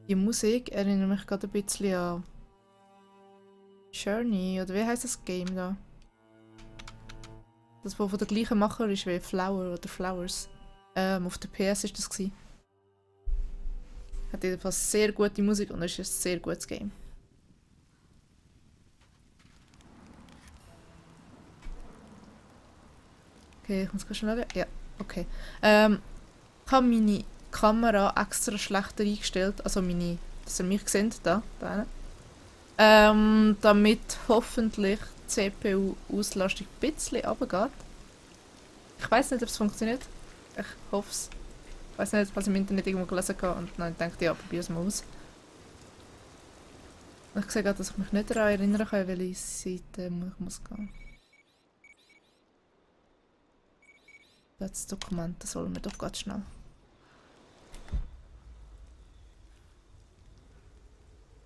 Die Musik erinnert mich gerade ein bisschen an Journey, oder wie heißt das Game da? Das, was von der gleichen Macher ist wie Flower oder Flowers. Auf der PS ist das gewesen. Hat jedenfalls sehr gute Musik und es ist ein sehr gutes Game. Okay, ich muss kurz schauen. Ja, okay. Ich habe meine Kamera extra schlechter eingestellt, also meine, dass ihr mich seht, da damit hoffentlich die CPU-Auslastung ein bisschen runtergeht. Ich weiß nicht, ob es funktioniert. Ich hoffe es. Ich weiß nicht, was ich im Internet irgendwo gelesen habe und dann dachte ich, ja, probier es mal aus. Und ich sehe gerade, dass ich mich nicht daran erinnern kann, welche Seite ich muss gehen. Das Dokument, das holen wir doch ganz schnell.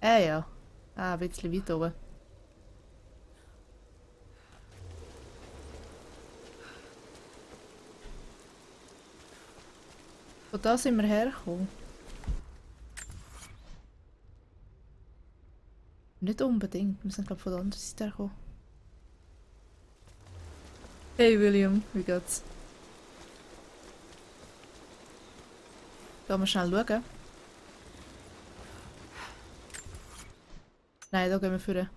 Ja. Ein bisschen weit oben. Von da sind wir hergekommen. Nicht unbedingt, wir sind glaube von der anderen Seite hergekommen. Hey William, wie geht's? Gehen wir schnell schauen. Nein, da gehen wir vor.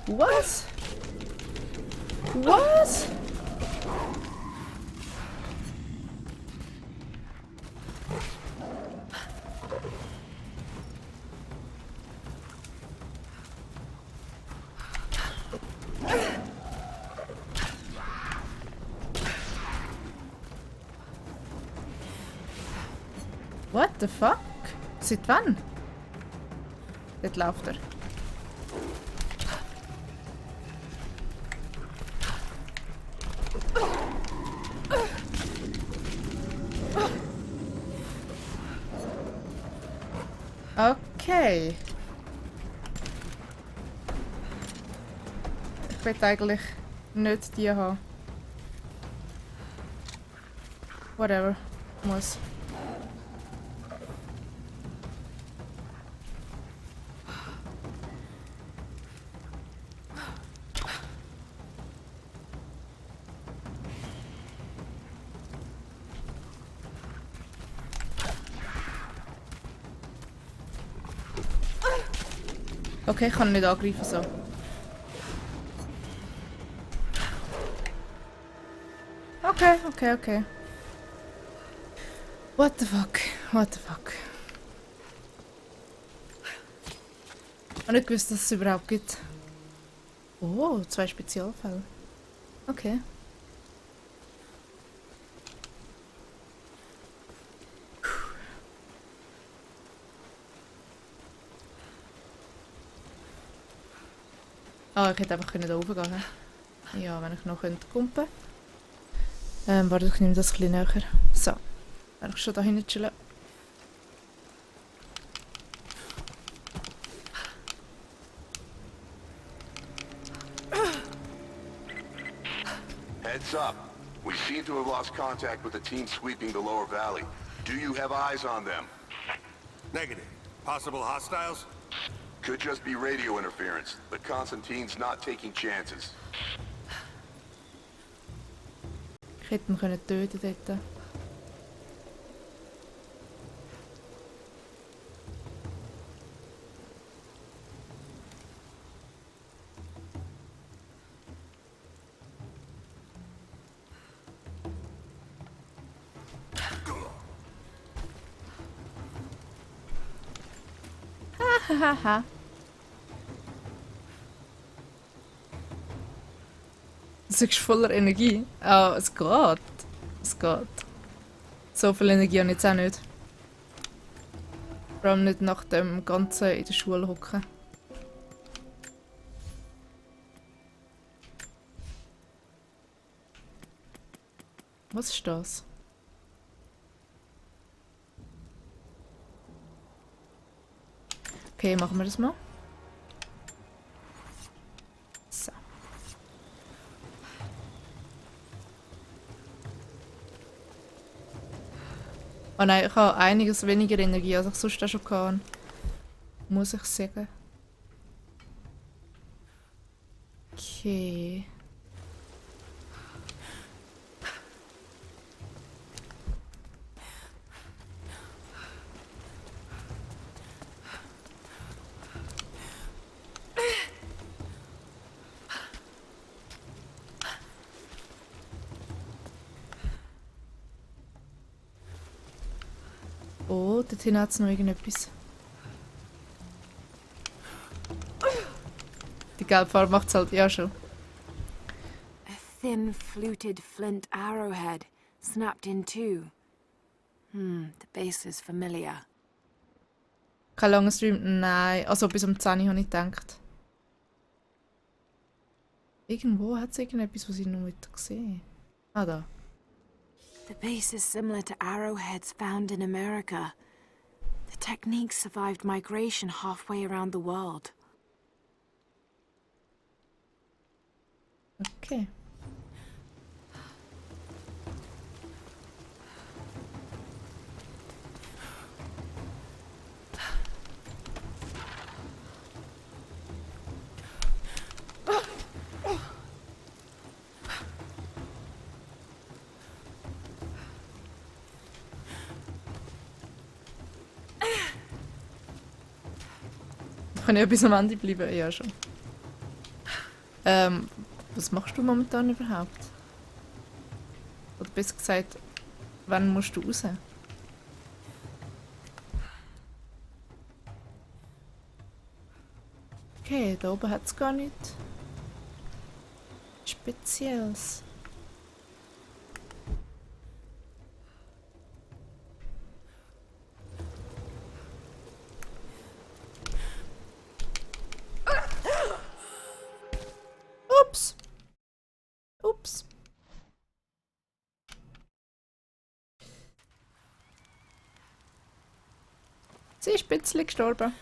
Was? Was? What the fuck? Seit wann? Dort läuft er. Okay. Ich will eigentlich nicht die haben. Whatever. Muss. Okay, ich kann ihn nicht angreifen so. Okay. What the fuck? What the fuck? Ich habe nicht gewusst, dass es überhaupt gibt. Oh, 2 Spezialfälle. Okay. Ah, ich hätte einfach da oben gehen. Ja, wenn ich noch kumpen könnte. Warte, ich nehme das ein bisschen näher. So. Wenn ich schon da hinten chillen. Heads up. We seem to have lost contact with the team sweeping the lower valley. Do you have eyes on them? Negative. Possible hostiles? Could just be radio interference, but Constantine's not taking chances. Ich hätte ihn können töten dort. Hahaha. Du bist voller Energie. Ah, es geht. Es geht. So viel Energie habe ich jetzt auch nicht. Vor allem nicht nach dem Ganzen in der Schule hocken. Was ist das? Okay, machen wir das mal. So. Oh nein, ich habe einiges weniger Energie, als ich sonst auch schon hatte. Muss ich sagen. Okay. Oh, dort hinten hat es noch irgendetwas. Die gelbe Farbe macht es halt ja schon. A thin, fluted flint arrowhead, snapped in two. The base is familiar. Kein langer Stream? Nein. Also bis um 10 Uhr habe ich gedacht. Irgendwo hat es irgendetwas, was ich noch nicht gesehen habe. Ah, da. The base is similar to arrowheads found in America. The technique survived migration halfway around the world. Okay. Kann ich ja bis am Ende bleiben? Ja, schon. Was machst du momentan überhaupt? Oder besser gesagt, wann musst du raus? Okay, da oben hat es gar nichts Spezielles. Ups. Ups. Sie ist ein bisschen gestorben.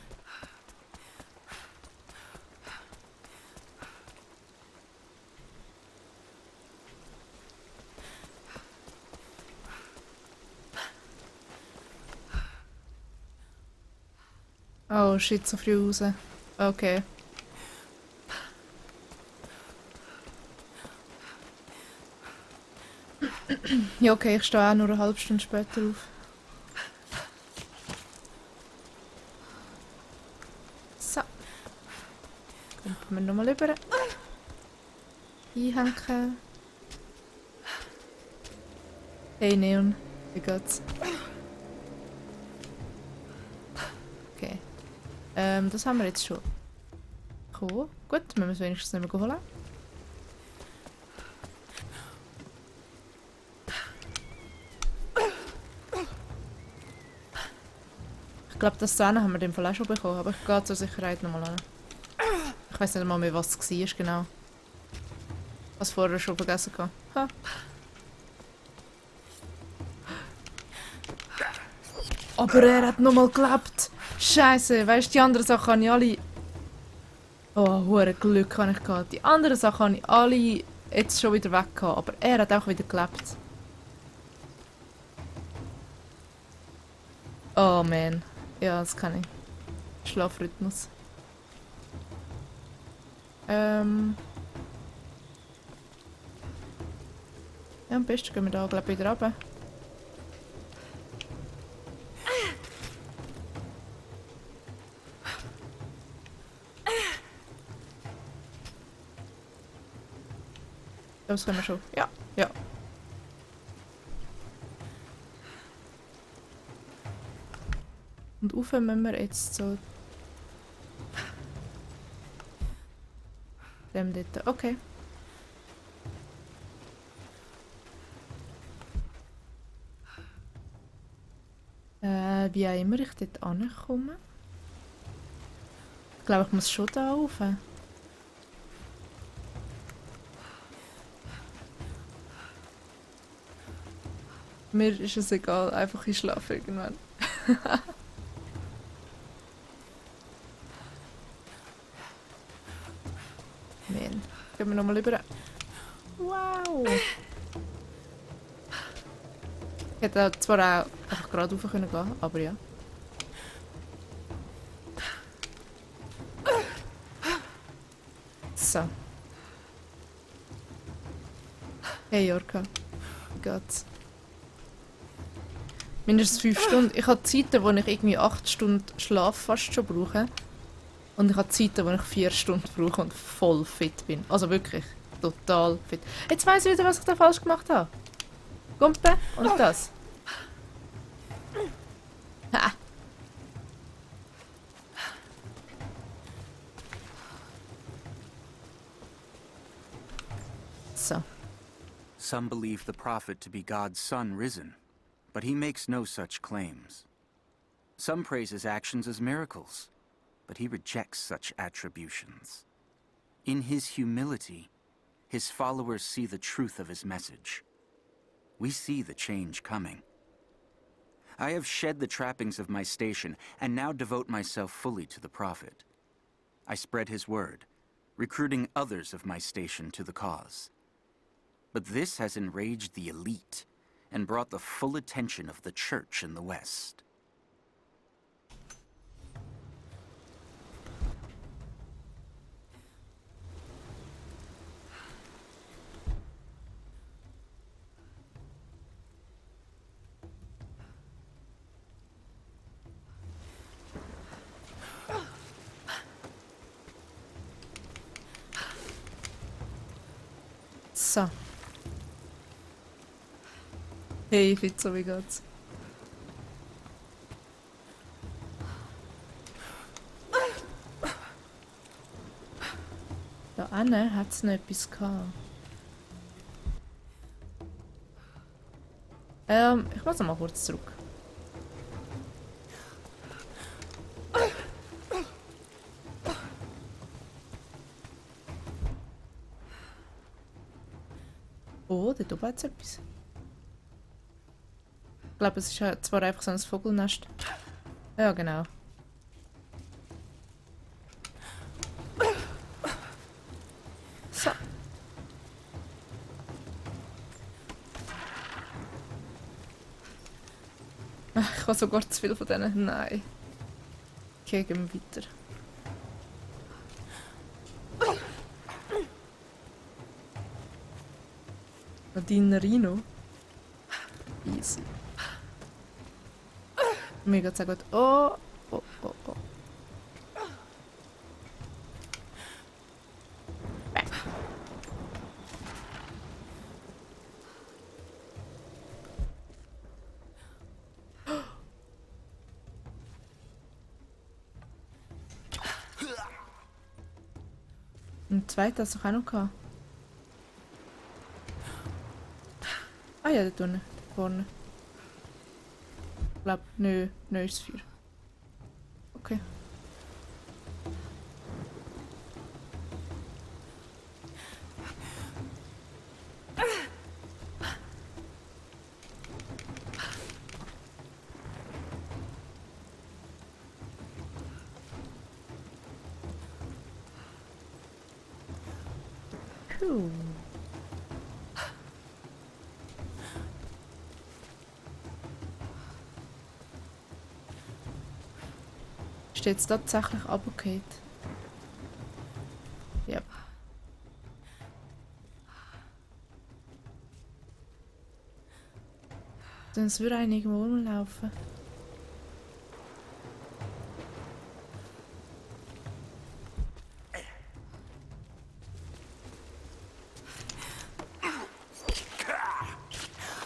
Oh shit, so früh raus. Okay. Ja, okay, ich stehe auch nur eine halbe Stunde später auf. So. Kommen wir nochmal rüber. Einhängen. Hey Neon, wie geht's? Okay. Das haben wir jetzt schon. Cool. Gut, wir müssen wenigstens nicht mehr holen. Ich glaube, das Szene haben wir in dem Fall auch schon bekommen, aber ich gehe zur Sicherheit nochmal an. Ich weiß nicht mal mehr, was es war, genau. Was vorher schon vergessen hatte. Ha. Aber er hat nochmal gelebt! Scheiße, weißt du, die anderen Sachen habe ich alle... Oh, hure Glück habe ich gehabt. Die anderen Sachen habe ich alle jetzt schon wieder weg gehabt, aber er hat auch wieder gelebt. Oh man. Ja, das kann ich. Schlafrhythmus. Ja, am besten gehen wir da, glaube ich, wieder runter. Das können wir schon. Ja, ja. Und rauf müssen wir jetzt so... dem dort. Okay. Wie auch immer ich dort ankomme. Ich glaube, ich muss schon da rauf. Mir ist es egal, einfach ich schlafe irgendwann. Man, gehen wir nochmal rüber. Wow! Ich hätte zwar auch einfach gerade rauf können gehen, aber ja. So. Hey Jorka, wie geht's? Mindestens 5 Stunden. Ich habe Zeiten, wo ich irgendwie 8 Stunden Schlaf fast schon brauche. Und ich habe Zeiten, wo ich 4 Stunden brauche und voll fit bin. Also wirklich, total fit. Jetzt weiss ich wieder, was ich da falsch gemacht habe. Gumpe und das. Ha. So. Some believe the prophet to be God's son risen, but he makes no such claims. Some praise his actions as miracles, but he rejects such attributions. In his humility, his followers see the truth of his message. We see the change coming. I have shed the trappings of my station and now devote myself fully to the prophet. I spread his word, recruiting others of my station to the cause. But this has enraged the elite and brought the full attention of the church in the West. So. Hey Fitzo, wie geht's? Da hinten hat es noch etwas gehabt. Ich muss noch mal kurz zurück. Oh, dort oben hat es etwas. Ich glaube, es ist ja zwar einfach so ein Vogelnest. Ja, genau. So. Ach, ich habe sogar zu viel von denen. Nein. Okay, gehen wir weiter. Nadine Rino. Easy. Mir geht's auch gut. Oh, oh, oh, oh. Ein zweiter hast du auch noch gehabt. Ah ja, dort unten. Da vorne. Ich glaube, nö, ist das Feuer. Okay. Puh. Ist jetzt tatsächlich runtergefallen? Ja. Sonst würde einer irgendwo rumlaufen.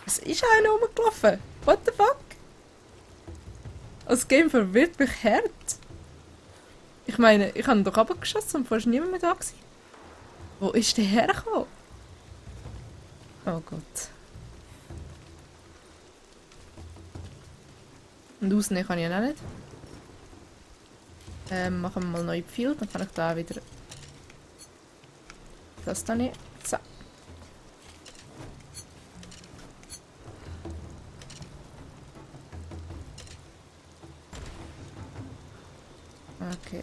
Es ist einer rumgelaufen. What the fuck? Das Game verwirrt mich hart. Ich meine, ich habe ihn doch runtergeschossen und vorher war niemand mehr da gewesen. Wo ist der hergekommen? Oh Gott. Und ausnehmen kann ich ihn auch nicht. Machen wir mal neue Pfeile, dann kann ich da wieder... Das da nicht. So. Okay.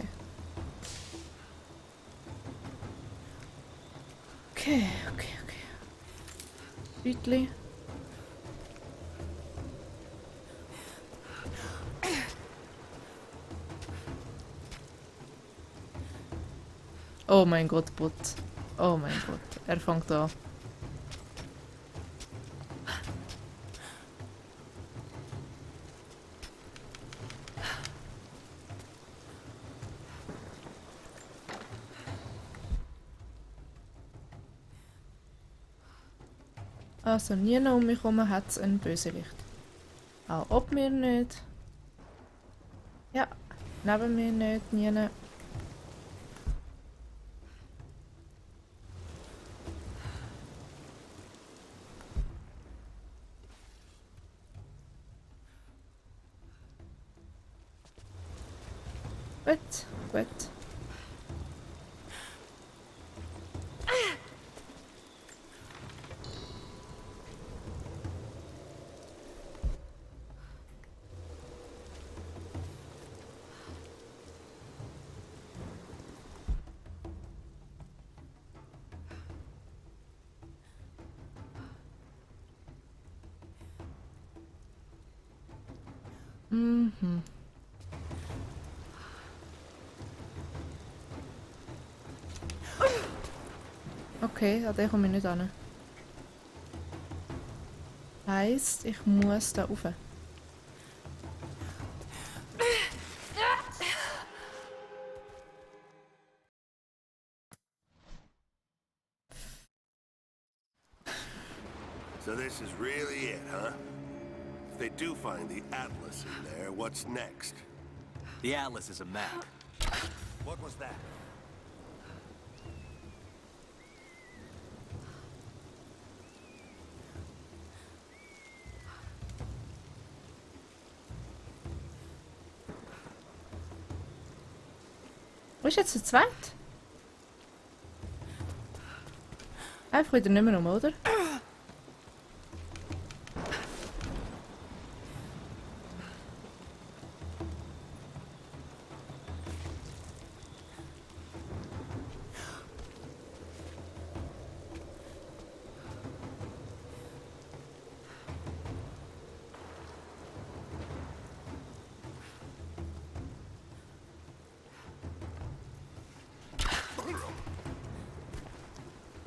Okay. Hütli. Oh mein Gott, Bot. Oh mein Gott. Er fängt an. Also, nie noch um mich herum hat es einen Bösewicht. Auch ob mir nicht. Ja, neben mir nicht, nie. Gut, gut. Mhm. Okay, an den komme ich nicht an. Heisst, ich muss da rauf. So this is really it, huh? If they do find the Atlas in there, what's next? The Atlas is a map. What was that? Wo ist jetzt der zweite? Einfach wieder nicht mehr um, oder?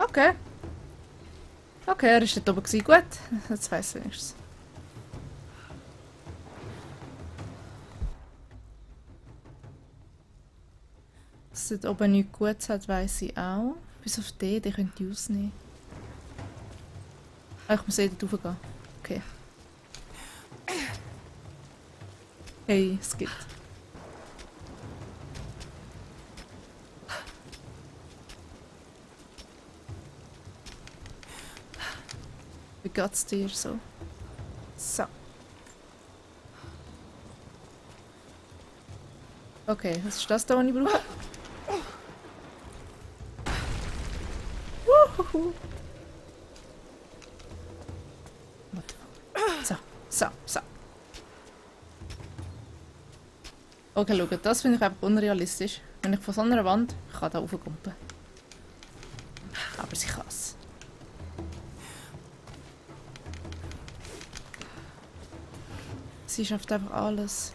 Okay. Okay, er war dort oben gewesen. Gut, jetzt weiss ich wenigstens. Dass dort oben nichts Gutes hat, weiss ich auch. Bis auf den könnte ich ausnehmen. Ah, ich muss eh dort raufgehen. Okay. Hey, es geht. Wie geht's dir so? So. Okay, was ist das da, was ich brauche? Wuhuhu. So, so, so. Okay, schau, das finde ich einfach unrealistisch. Wenn ich von so einer Wand kann da raufkumpen. Aber sie kann es. Sie schafft einfach alles.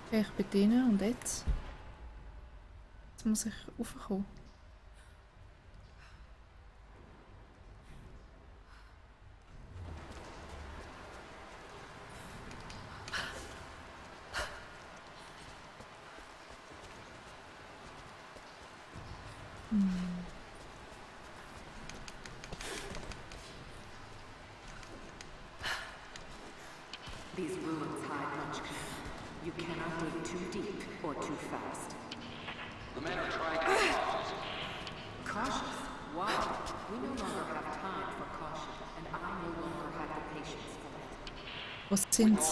Okay, ich bin drin und jetzt? Jetzt muss ich raufkommen. These ruins hide much. You cannot dig too deep or too fast. The men are trying to be cautious. Cautious? Why? We no longer have time for caution, and I no longer have the patience for it. Was sind's?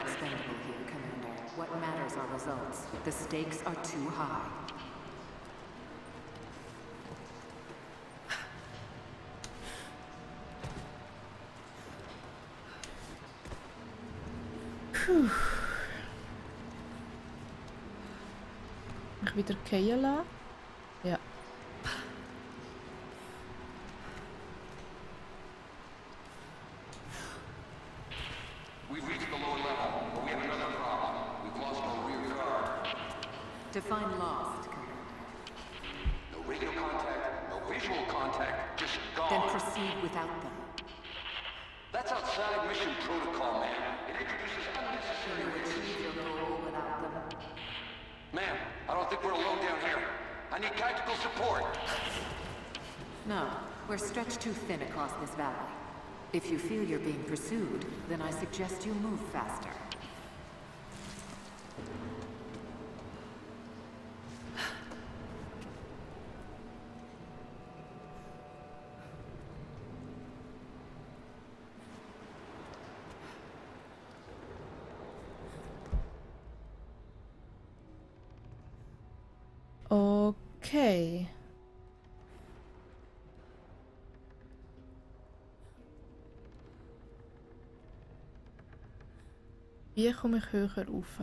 Expendable here, Commander. What matters are results. The stakes are too high. Mich wieder fallen lassen? Ja. We've reached the lower level, but we have another problem. We've lost our rear guard. Define lost, Commander. No radio contact, no visual contact, just Then gone. proceed without them. That's outside mission protocol, ma'am. It introduces unnecessary risks. Achieve your goal without them. Ma'am, I don't think we're alone down here. I need tactical support. No, we're stretched too thin across this valley. If you feel you're being pursued, then I suggest you move faster. Okay. Wie komme ich höher rauf?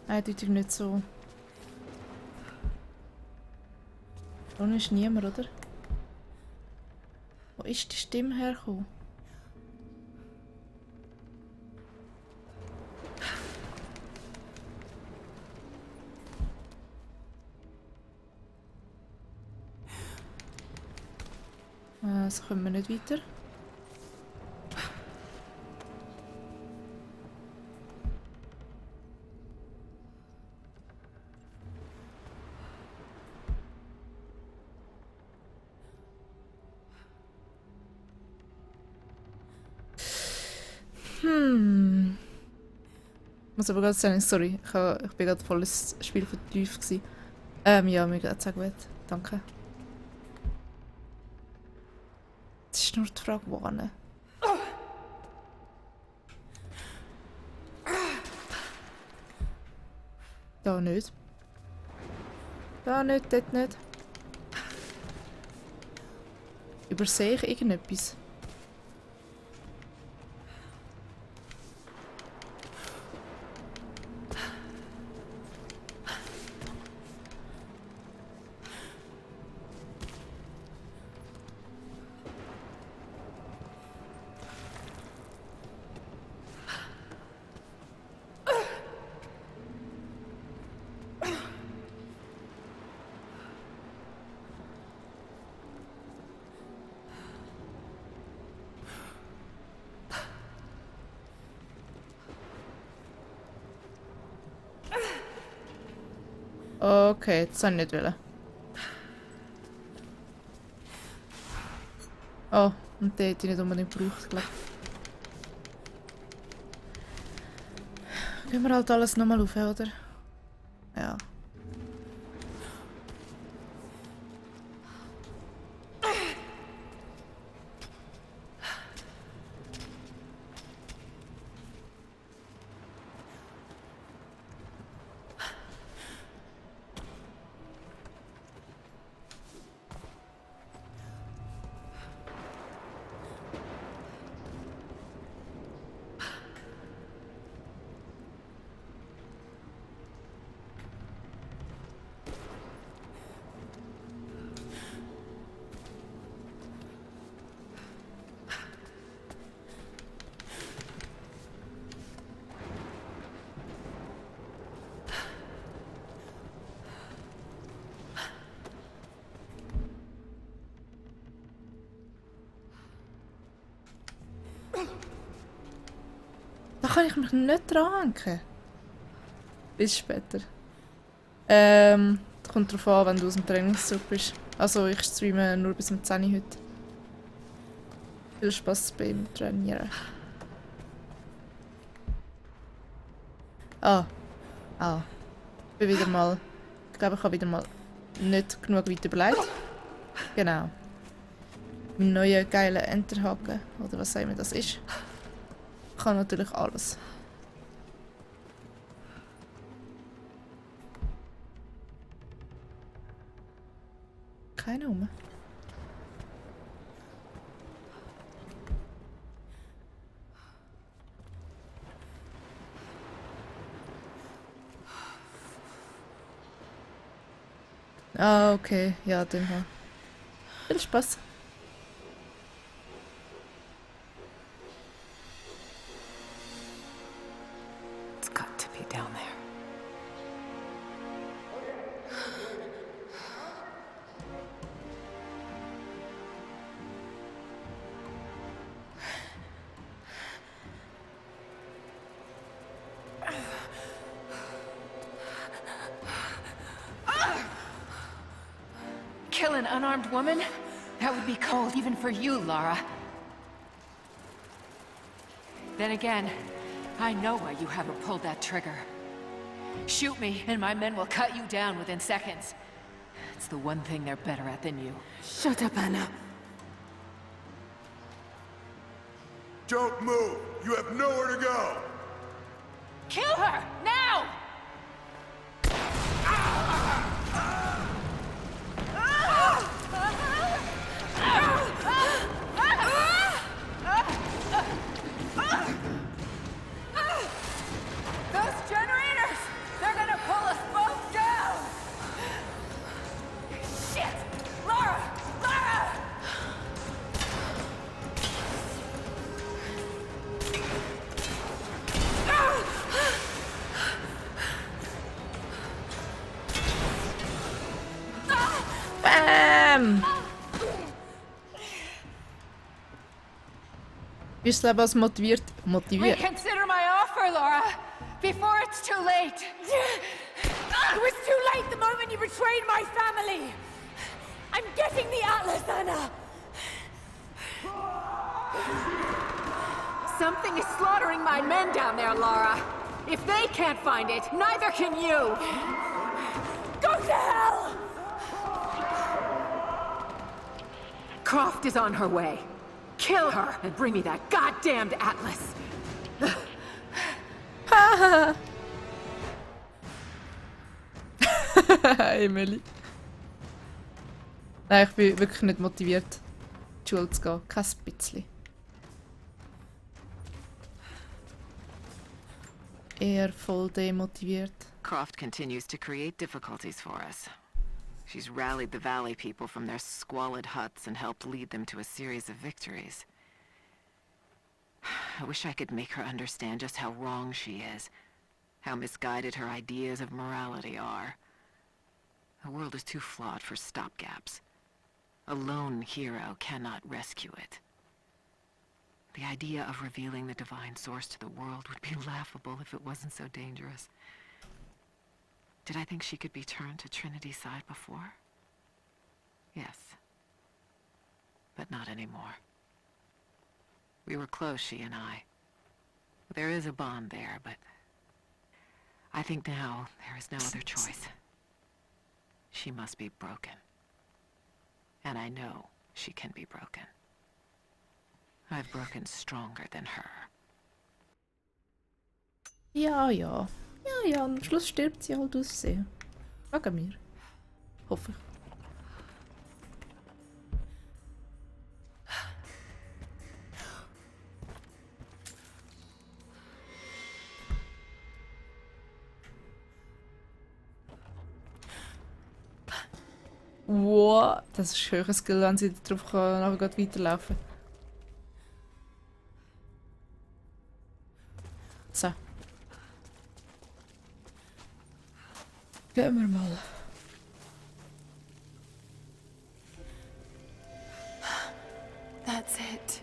Eindeutig nicht so. Da ist niemand, oder? Wo ist die Stimme hergekommen? So kommen wir nicht weiter. Muss aber ganz sagen, sorry, ich bin gerade voll ins Spiel vertieft gewesen. Ja, mir geht's auch gut. Danke. Es ist nur die Frage, wohin. Da nicht. Da nicht, dort nicht. Übersehe ich irgendetwas? Okay, das soll ich nicht wollen. Oh, und den hätte ich nicht unbedingt gebraucht, glaube ich. Gehen wir halt alles nochmal auf, oder? Ja. Da kann ich mich nicht dran hängen. Bis später. Kommt drauf an, wenn du aus dem Trainingszug bist. Also ich streame nur bis um 10 Uhr heute. Viel Spaß beim Trainieren. Ah. Ich bin wieder mal... Ich glaube, ich habe wieder mal nicht genug weit überlegt. Genau. Mein neuer geiler Enterhaken, oder was auch immer das ist. Kann natürlich alles. Keine rum. Ah, okay. Ja, den Fall. Viel Spaß. It's got to be down there. Kill an unarmed woman? That would be cold even for you, Lara. Then again, I know why you haven't pulled that trigger. Shoot me, and my men will cut you down within seconds. It's the one thing they're better at than you. Shut up, Anna. Don't move! You have nowhere to go! Kill her! Now! Those generators! They're gonna pull us both down! Shit! Lara! Lara! Bam! Üsle was motiviert. Reconsider my offer, Lara! Before it's too late! It was too late the moment you betrayed my family! I'm getting the Atlas, Anna! Something is slaughtering my men down there, Lara. If they can't find it, neither can you! Go to hell! Croft is on her way. Kill her and bring me that goddamned Atlas. Emily. Nein, ich bin wirklich nicht motiviert, in die Schule zu gehen. Kein bisschen. Eher voll demotiviert. Croft continues to create difficulties for us. She's rallied the Valley people from their squalid huts and helped lead them to a series of victories. I wish I could make her understand just how wrong she is, how misguided her ideas of morality are. The world is too flawed for stopgaps. A lone hero cannot rescue it. The idea of revealing the divine source to the world would be laughable if it wasn't so dangerous. Did I think she could be turned to Trinity's side before? Yes. But not anymore. We were close, she and I. There is a bond there, but I think now there is no other choice. She must be broken. And I know she can be broken. I've broken stronger than her. Ja, ja. Ja, ja, am Schluss stirbt sie halt aus Versehen. Wegen mir. Hoffe ich. Wow, das ist höherer Skill, wenn sie darauf nachher gerade weiterlaufen. So. Gehen wir mal. That's it.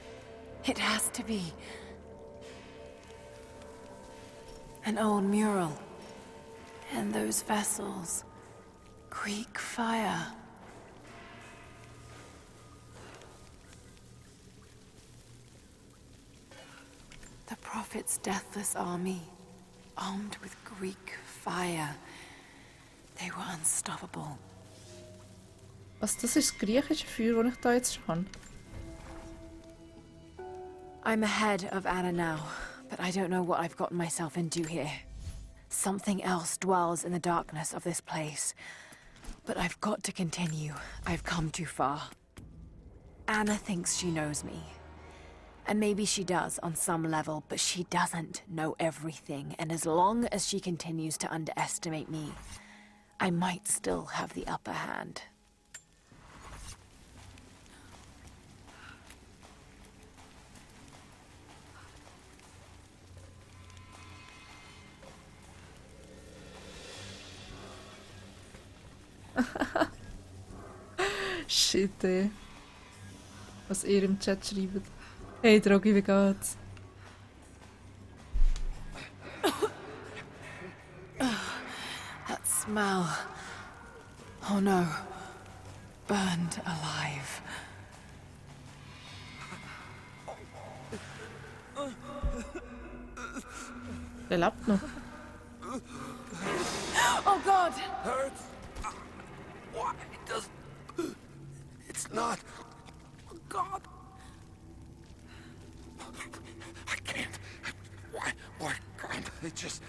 It has to be. An old mural. And those vessels. Greek fire. The Prophet's deathless army, armed with Greek fire. They were unstoppable. Was, das ist das griechische Feuer, das ich da jetzt schon habe? I'm ahead of Anna now, but I don't know what I've gotten myself into here. Something else dwells in the darkness of this place. But I've got to continue. I've come too far. Anna thinks she knows me. And maybe she does on some level, but she doesn't know everything. And as long as she continues to underestimate me, I might still have the upper hand. Shit, ey. Was ihr im Chat schreibt. Hey Drogi, wie geht's? That smell. Oh no. Burned alive. Der lebt noch. Oh God! Hurts? Why does... It's not... Oh, God. I can't. Why can't I just...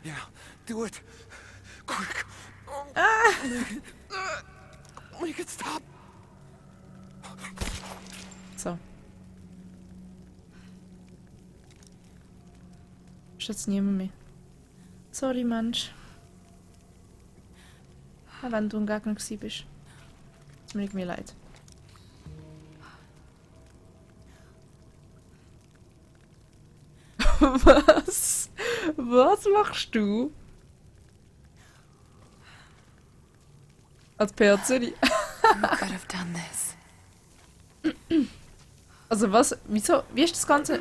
Yeah, do it. Quick. Make it stop. So. Ist jetzt niemand mehr. Sorry, Mensch. Auch wenn du ein Gegner gewesen bist. Es mir irgendwie leid. Was? Was machst du? Als PH Zürich. Who could have done this? Also was? Wieso? Wie ist das Ganze?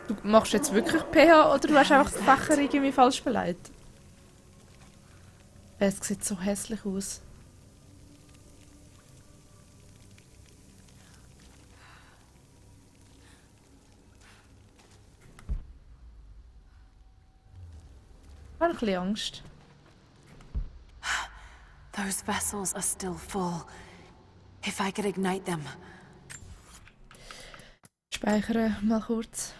Du machst jetzt wirklich PH oder du hast einfach die Fächer irgendwie falsch beleidigt? Es sieht so hässlich aus. Ich habe ein bisschen Angst. Those vessels are still full. If I could ignite them. Speichern mal kurz.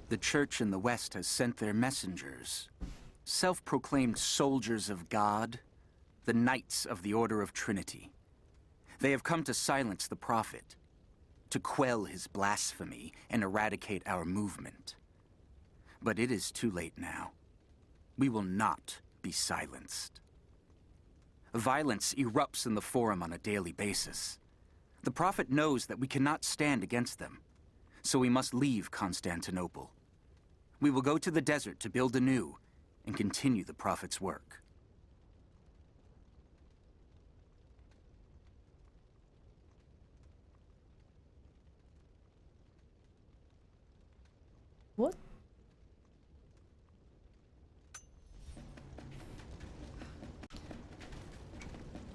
The Church in the West has sent their messengers, self-proclaimed soldiers of God, the Knights of the Order of Trinity. They have come to silence the Prophet, to quell his blasphemy and eradicate our movement. But it is too late now. We will not be silenced. Violence erupts in the Forum on a daily basis. The Prophet knows that we cannot stand against them, so we must leave Constantinople. We will go to the desert to build anew and continue the Prophet's work. What?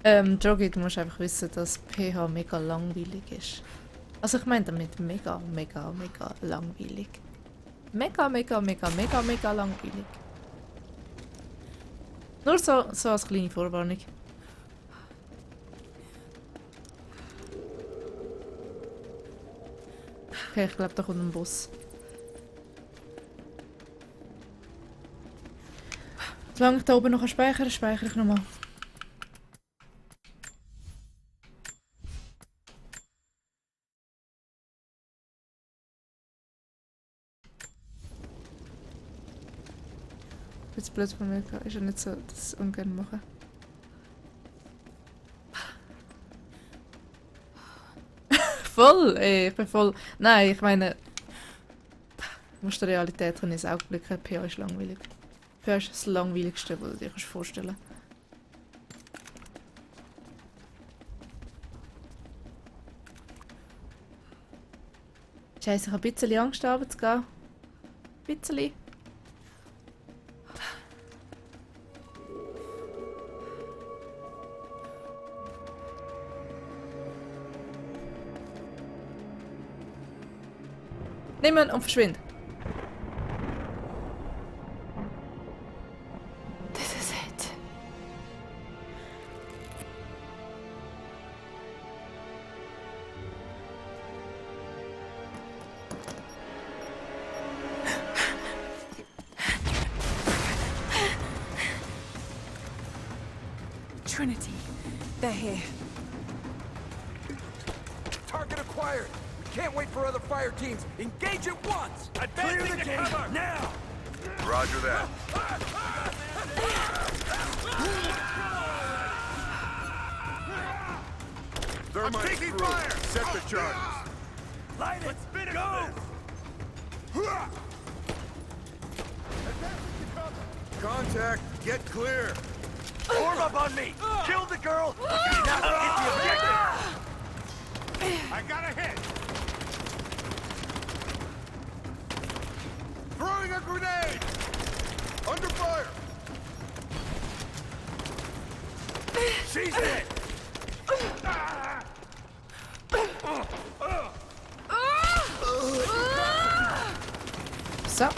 Jogi, du musst einfach wissen, dass PH mega langweilig ist. Also ich meine damit mega langweilig. Mega langweilig. Nur so als kleine Vorwarnung. Okay, ich glaube, da kommt ein Bus. Solange ich da oben noch speichere ich nochmal. bisschen blöd von mir gehabt. Ist ja nicht so, dass ich es ungern mache. Voll! Ey, ich bin voll... Nein, ich meine... Du musst der Realität ins Auge blicken. PA ist langweilig. PA ist das langweiligste, was du dir vorstellen kannst. Scheiße, ich habe ein bisschen Angst, runterzugehen. Ein bisschen. Nimm ihn und verschwind. This is it. Trinity, they're here. Target acquired. We can't wait for other fire teams. Engage at once. Clear the gate now! Roger that. Thermite taking through. fire. Set the charges. Light it. Go. Contact. Get clear. Form up on me. Kill the girl. Now hit the objective. I got a hit. Throwing a grenade. Under fire. She's hit. So.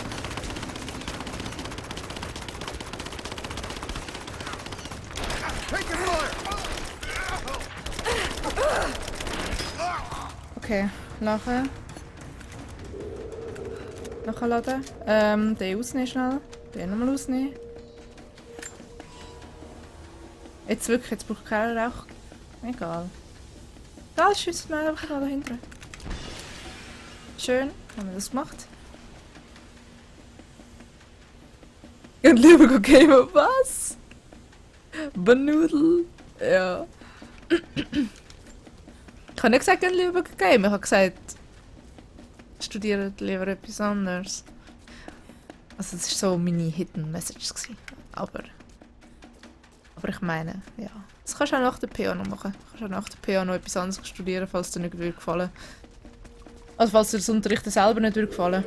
Taking fire. Okay, nachher. Nachher laden. Den ausnehmen schnell. Den nochmal ausnehmen. Jetzt wirklich, jetzt braucht keiner Rauch. Egal. Da schießt man einfach da dahinter. Schön, haben wir das gemacht. Und lieber gamen, was? Banudel? Ja. Ich habe nicht gesagt, ich lieber gamen. Ich habe gesagt, studiert lieber etwas anderes. Also das war so meine Hidden Message gewesen. Aber ich meine, ja. Das kannst du auch nach der PA noch machen. Du kannst auch nach der PA noch etwas anderes studieren, falls dir nicht gefallen. Also falls dir das Unterrichten selber nicht gefallen.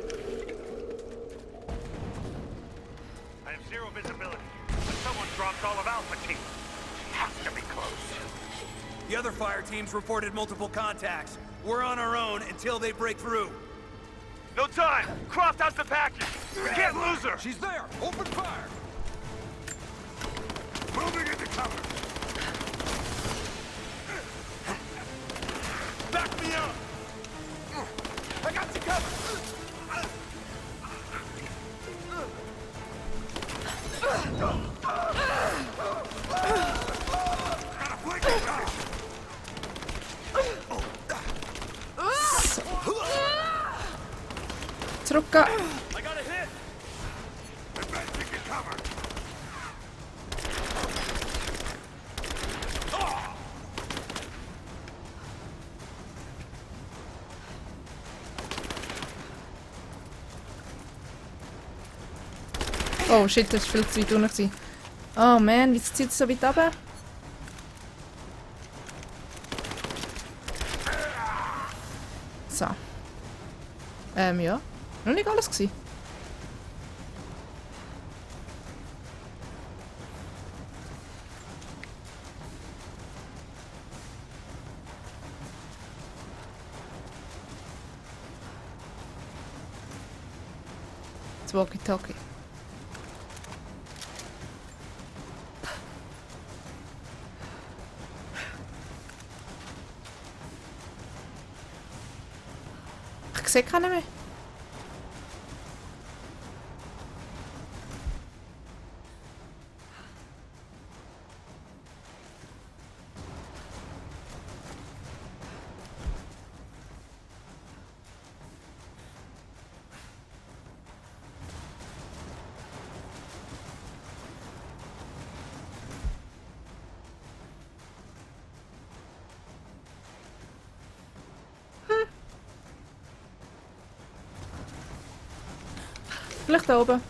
I have zero visibility, but someone dropped all of Alpha Team. She has to be close. The other fire teams reported multiple contacts. We're on our own until they break through. No time! Croft has the package! We can't lose her! She's there! Open fire! Moving into cover. Back me up! I got you covered! Got a flanking shot. Zurückgehen! I got a hit! Advancing to cover. Oh shit, das war viel zu weit unten. Oh man, wieso zieht es so weit runter? So. Ja. Noch nicht alles gewesen. Das Walkie-Talkie. Ich sehe keinen mehr. Vielleicht da oben.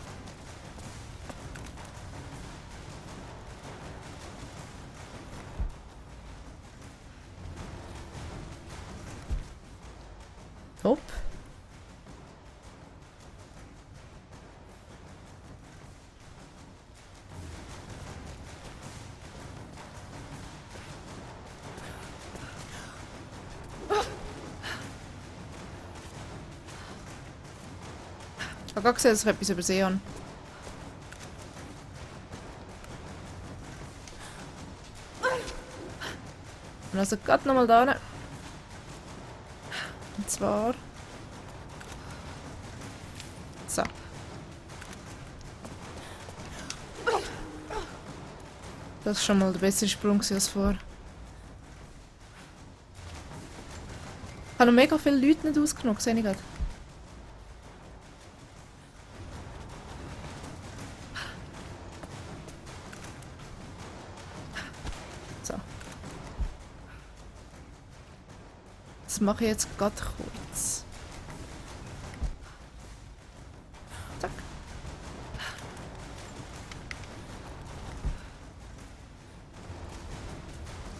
Hopp. Ich habe gerade gesehen, dass ich etwas übersehen habe. Und also gerade nochmal da hin. Und zwar... So. Das war schon mal der bessere Sprung als vorher. Ich habe noch mega viele Leute nicht ausgenommen, sehe ich gerade. So. Das mache ich jetzt gerade kurz. Zack.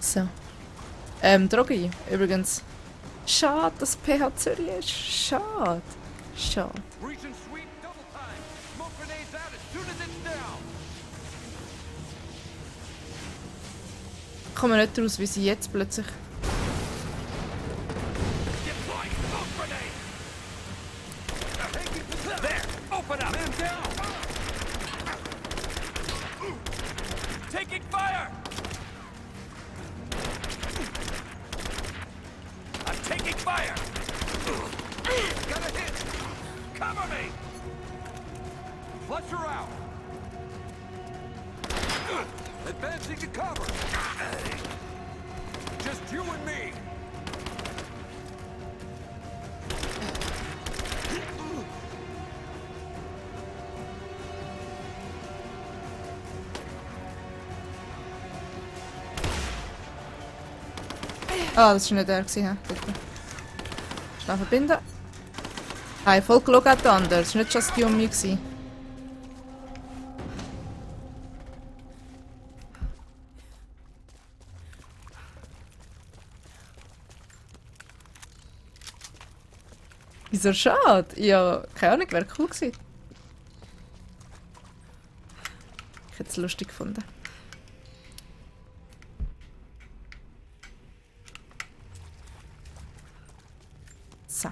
So. Drogi, übrigens. Schade, dass PH Zürich ist. Schade. Schade. Reach and sweep double time. Smoke grenades out as soon as it's down. Ich komme nicht raus, wie sie jetzt plötzlich... Deploy smoke grenade. There. Open up. Man down. Taking fire. I'm taking fire. Got a hit. Cover me. Flush her out. Advancing to cover. Just you and me. Ah, das war nicht der. Schnell verbinden. Hey, voll geschaut an. Das war nicht just die um mich. Wieso schade? Ja, keine Ahnung, wäre cool gewesen. Ich hätte es lustig gefunden. So.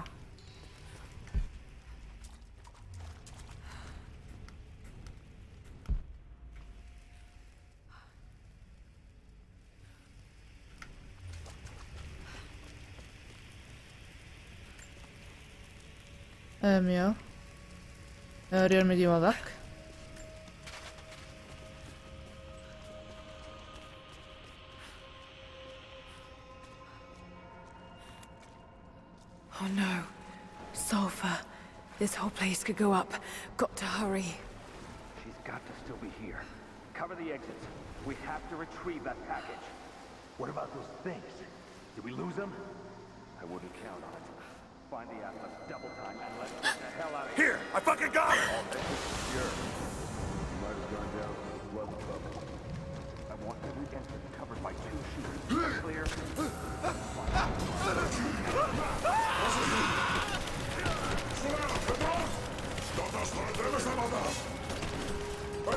Ja. Rühren wir die mal weg. Oh no. Sulfur. This whole place could go up. Got to hurry. She's got to still be here. Cover the exits. We have to retrieve that package. What about those things? Did we lose them? I wouldn't count on it. Find the Atlas, double time, and let's get the hell out of here. Here, I fucking got it. I want every entrance covered by 2 shooters. Clear?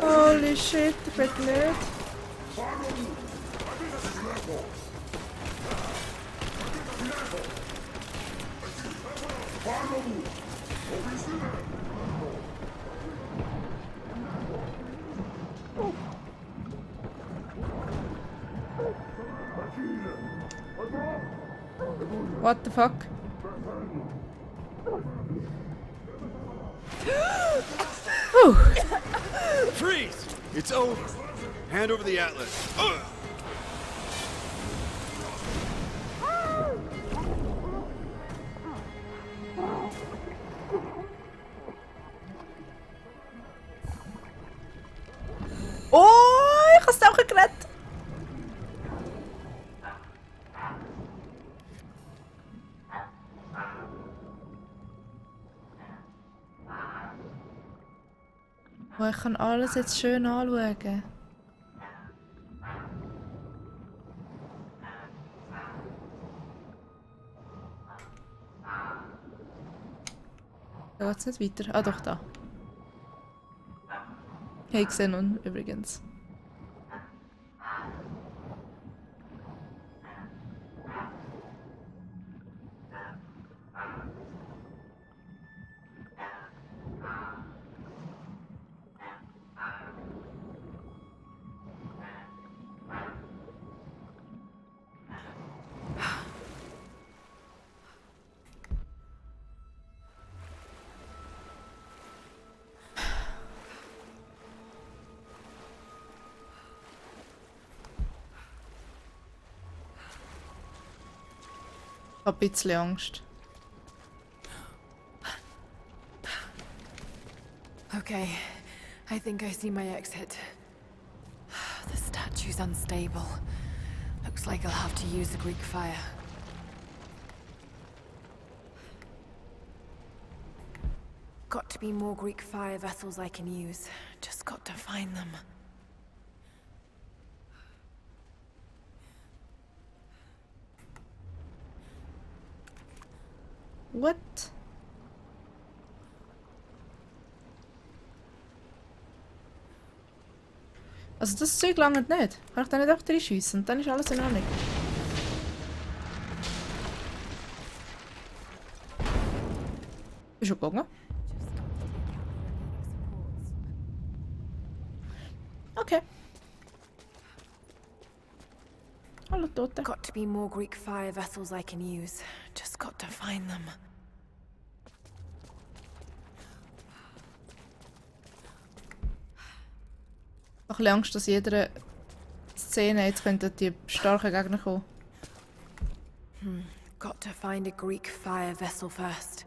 Holy shit, ich bin blöd. What the fuck? Freeze! It's over. Hand over the Atlas. Oh, ich hab's auch gerettet. Oh, ich kann alles jetzt schön anschauen. Da geht's nicht weiter. Ah, doch, da. Hey, Xenon übrigens. Ich habe ein bisschen Angst. Okay, I think I see my exit. The statue's unstable. Looks like I'll have to use the Greek fire. Got to be more Greek fire vessels I can use. Just got to find them. What? Also das Zeug langt nicht. Kann ich da nicht einfach reinschiessen und dann ist alles in Ordnung. Bist du gegangen? Okay. Hallo Tote. Got to be more Greek fire vessels I can use. Just got to find them. Ich habe ein bisschen Angst, dass in jeder Szene jetzt könnten die starken Gegner kommen. Got to find a Greek fire vessel first.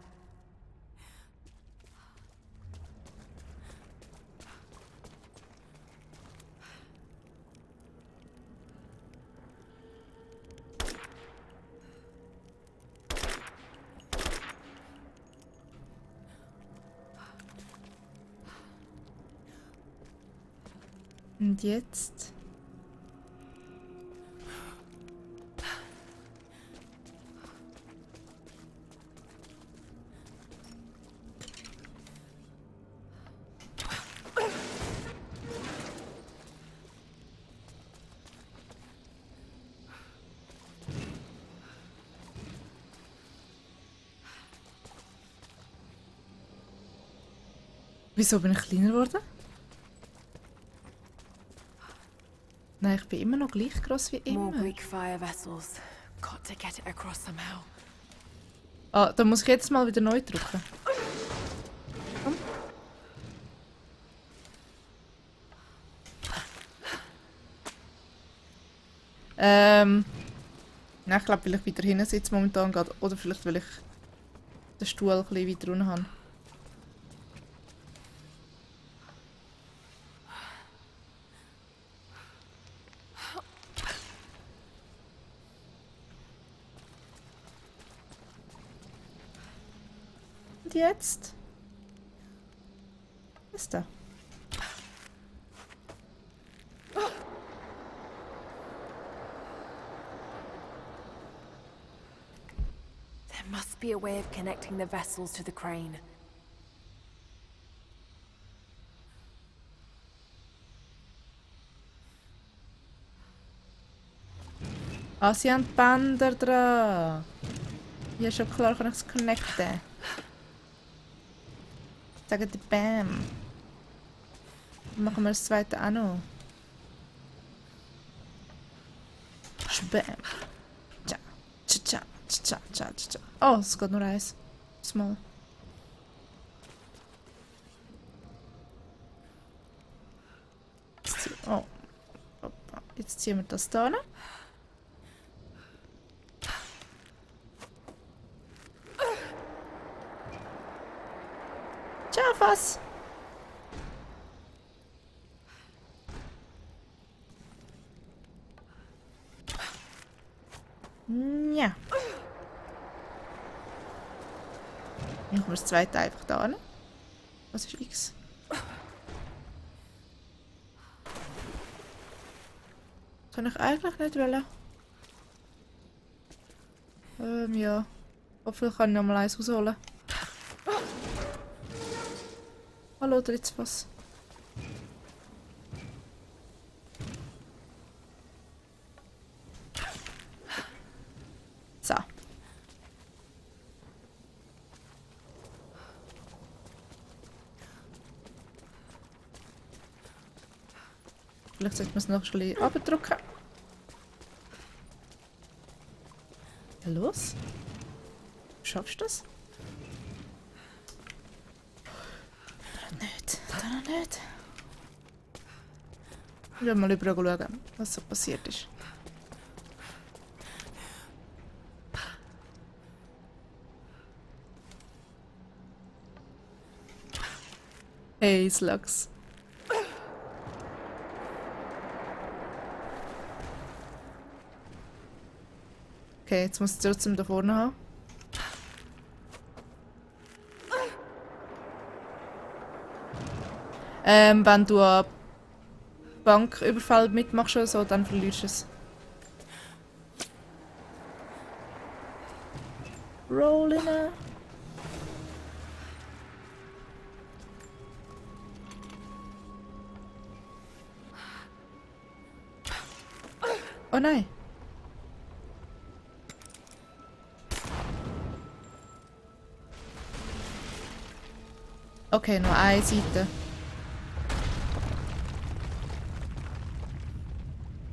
Und jetzt? Wieso bin ich kleiner geworden? Nein, ich bin immer noch gleich gross wie More immer. Greek fire vessels. Got to get it across somehow. Ah, da muss ich jetzt mal wieder neu drücken. Komm. Nein, ich glaube, weil ich weiter hinten sitze momentan gerade. Oder vielleicht, weil ich den Stuhl ein bisschen weiter unten habe. Und jetzt? Was ist da? There must be a way of connecting the vessels to the crane. Ah, sie haben die Bänder dran. Ja, schon klar, kann ich es connecten. Sagen die Bam. Dann machen wir das zweite auch noch. Bam. Tja, tja, tja, tja, tja. Oh, es geht nur eins. Small. Oh. Jetzt ziehen wir das da hin. Ciao, was? Ja. Machen wir das zweite einfach da hin. Was ist X? Kann ich eigentlich nicht wollen. Ja. Hoffentlich kann ich noch mal eins rausholen. Hallo, Dritzfass. So. Vielleicht sollte man es noch ein bisschen abdrücken. Ja, los. Schaffst du das? Dann nicht. Dann nicht. Ich will mal überall schauen, was so passiert ist. Hey, Slugs. Okay, jetzt muss ich trotzdem da vorne haben. Wenn du einen Banküberfall mitmachst oder so, dann verlierst du es. Rolling. Oh nein. Okay, nur eine Seite.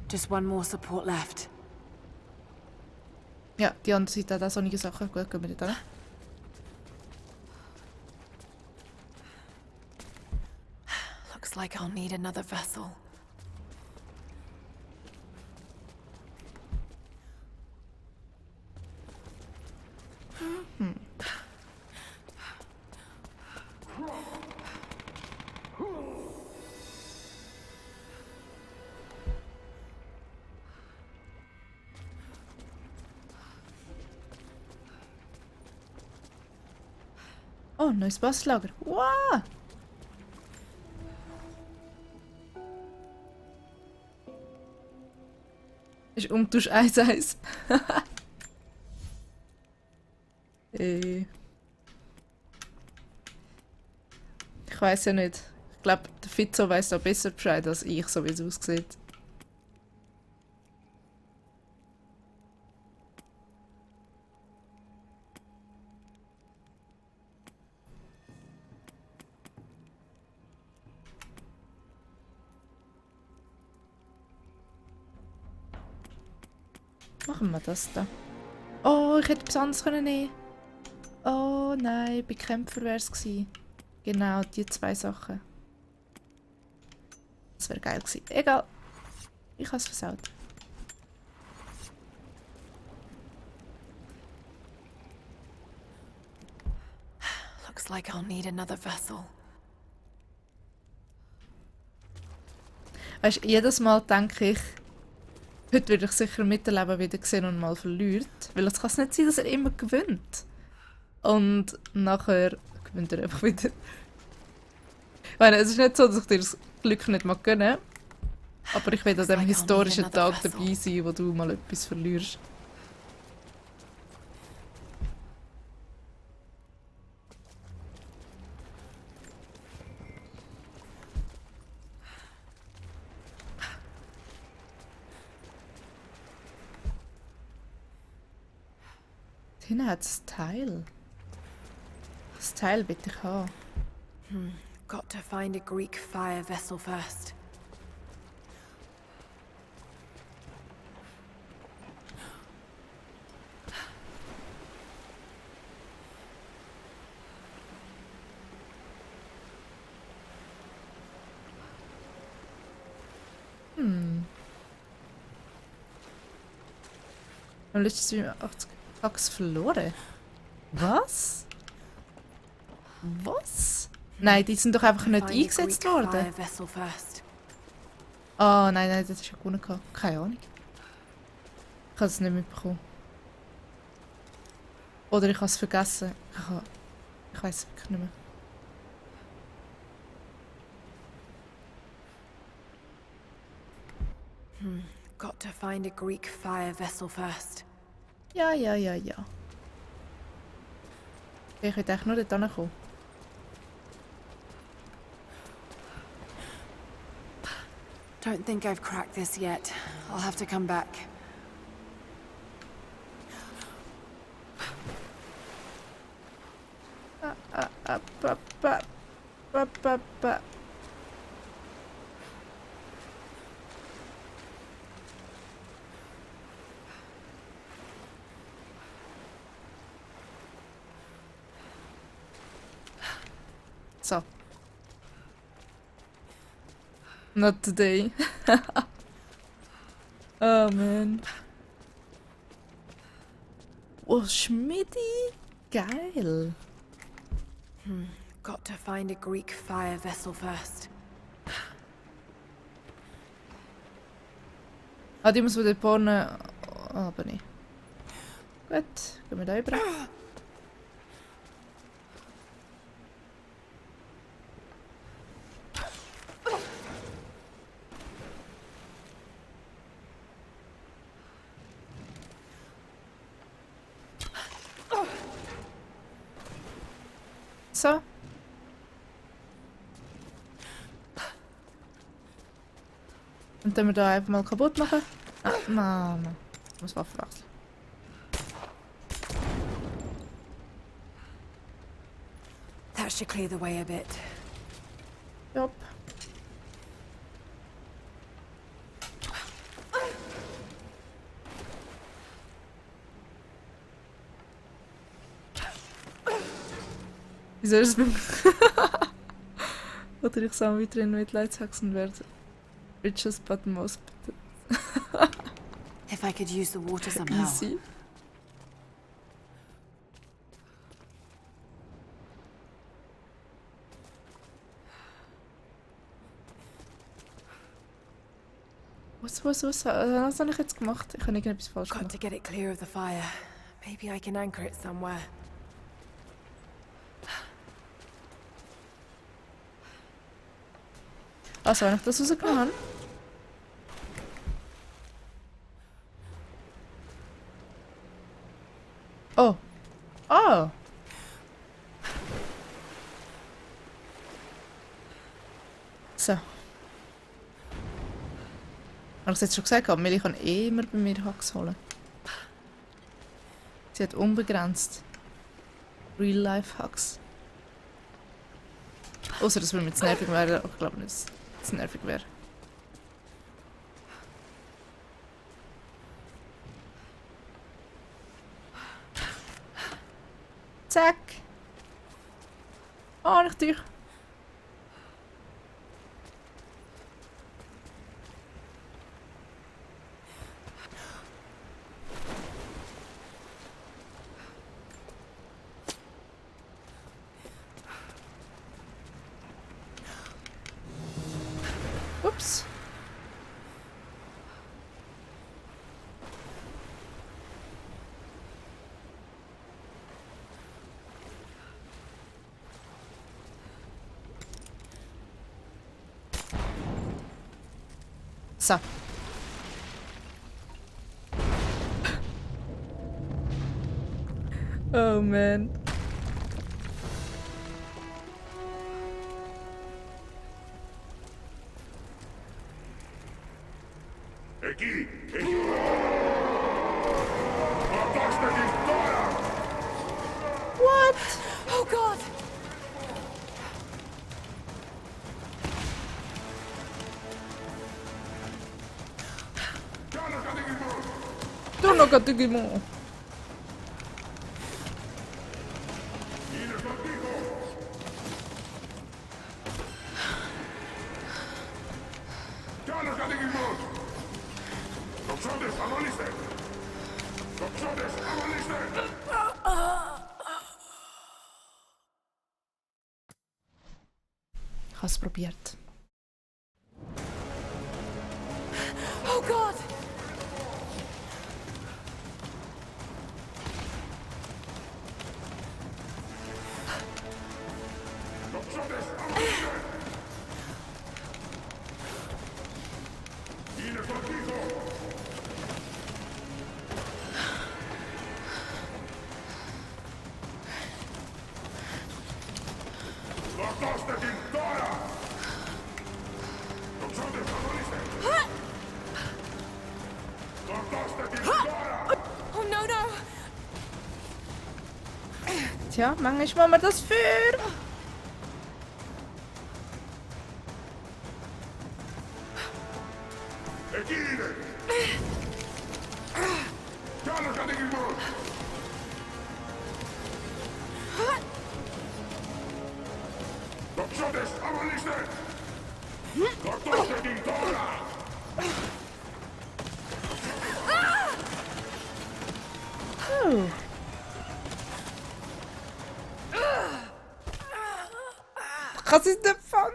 Just one more support left. Ja, die andere Seite hat auch solche Sachen. Gut, gehen wir nicht an. Looks like I'll need another vessel. Oh, neues Basslager. Wow! Ist Umtausch 1-1. Ich weiß ja nicht. Ich glaube, der Fitzo weiß da besser Bescheid als ich, so wie es aussieht. Machen wir das da. Oh, ich hätte etwas anderes nehmen können. Oh nein, bei Kämpfer wäre es gewesen. Genau, die zwei Sachen. Das wäre geil gewesen. Egal. Ich habe es versaut. Looks like I'll need another vessel. Weißt du, jedes Mal denke ich, heute würde ich sicher miterleben, wie der Xenon mal verliert. Weil es kann nicht sein, dass er immer gewinnt. Und nachher gewinnt er einfach wieder. Ich meine, es ist nicht so, dass ich dir das Glück nicht mag gönnen. Aber ich will an diesem historischen Tag dabei sein, wo du mal etwas verlierst. Hinten hat es Teil. Das Teil will ich haben. Got to find a Greek fire vessel first. Und letztes Mal 80 Axt verloren. Was? Was? Nein, die sind doch einfach nicht Find a eingesetzt Greek worden. fire vessel first. Ah, nein, das ist ja gewonnen. Keine Ahnung. Ich habe es nicht mitbekommen. Oder ich habe es vergessen. Ich weiß es wirklich nicht mehr. got to find a Greek fire vessel first. Ja. Okay, ich will eigentlich nur dort hinkommen. Don't think I've cracked this yet. I'll have to come back. So. Not today. Oh man. Oh, Schmidti. Geil. Got to find a Greek fire vessel first. Ah, die muss man dort vorne... aber nicht. Gut, gehen wir da rüber. So. Und dann wir da einfach mal kaputt machen. Ah, Mama. Ich muss Waffe wechseln. That should clear the way a bit. Jopp. Wieso ist es beim... Oder ich soll weiterhin Mitleidshaxen werden. Riches but most bitter. If I could use the water somehow. Easy. Was habe ich jetzt gemacht? Ich habe irgendetwas falsch Got gemacht. to get it clear of the fire. Maybe I can anchor it somewhere. Also, wenn ich das rausgenommen habe. Oh. Oh. So. Habe ich es jetzt schon gesagt, aber ich kann eh immer bei mir Hacks holen. Sie hat unbegrenzt Real-Life-Hacks. Außer dass wir mit zu nervig wären. Ich glaube nicht, dass es zu nervig wäre. Zack! Oh, nicht dich! Ups. So. Oh man. Εκεί! Εκεί! Πατώστε την τώρα! What? Oh god! Κι άλλο κατοικισμό! Torno κατοικημό. Είναι στον τοίχο! Κι άλλος κατοικισμός! Τοξότες, αγωνίστε! Τοξότες, αγωνίστε! Ich habe es probiert. Oh god! Τοξότες, αγωνίστε! Είναι στον τοίχο! Oh no, no! Tja, manchmal muss man das für. Oh. Ich kann sie nicht fangen.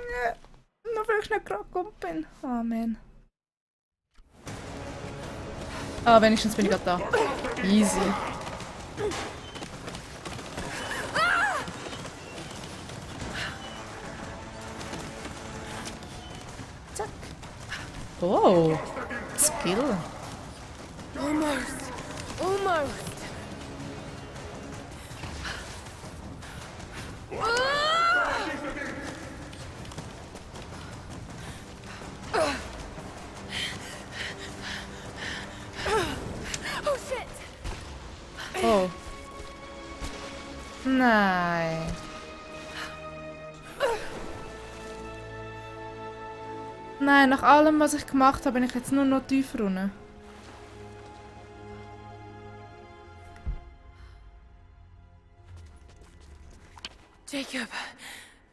Nur weil ich schnell gerade gekommen bin. Oh man. Ah, wenigstens bin ich gerade da. Easy. Zack. Oh. Skill. Almost. Almost. Oh shit! Oh. Nein. Nein, nach allem, was ich gemacht habe, bin ich jetzt nur noch tiefer runter. Jacob,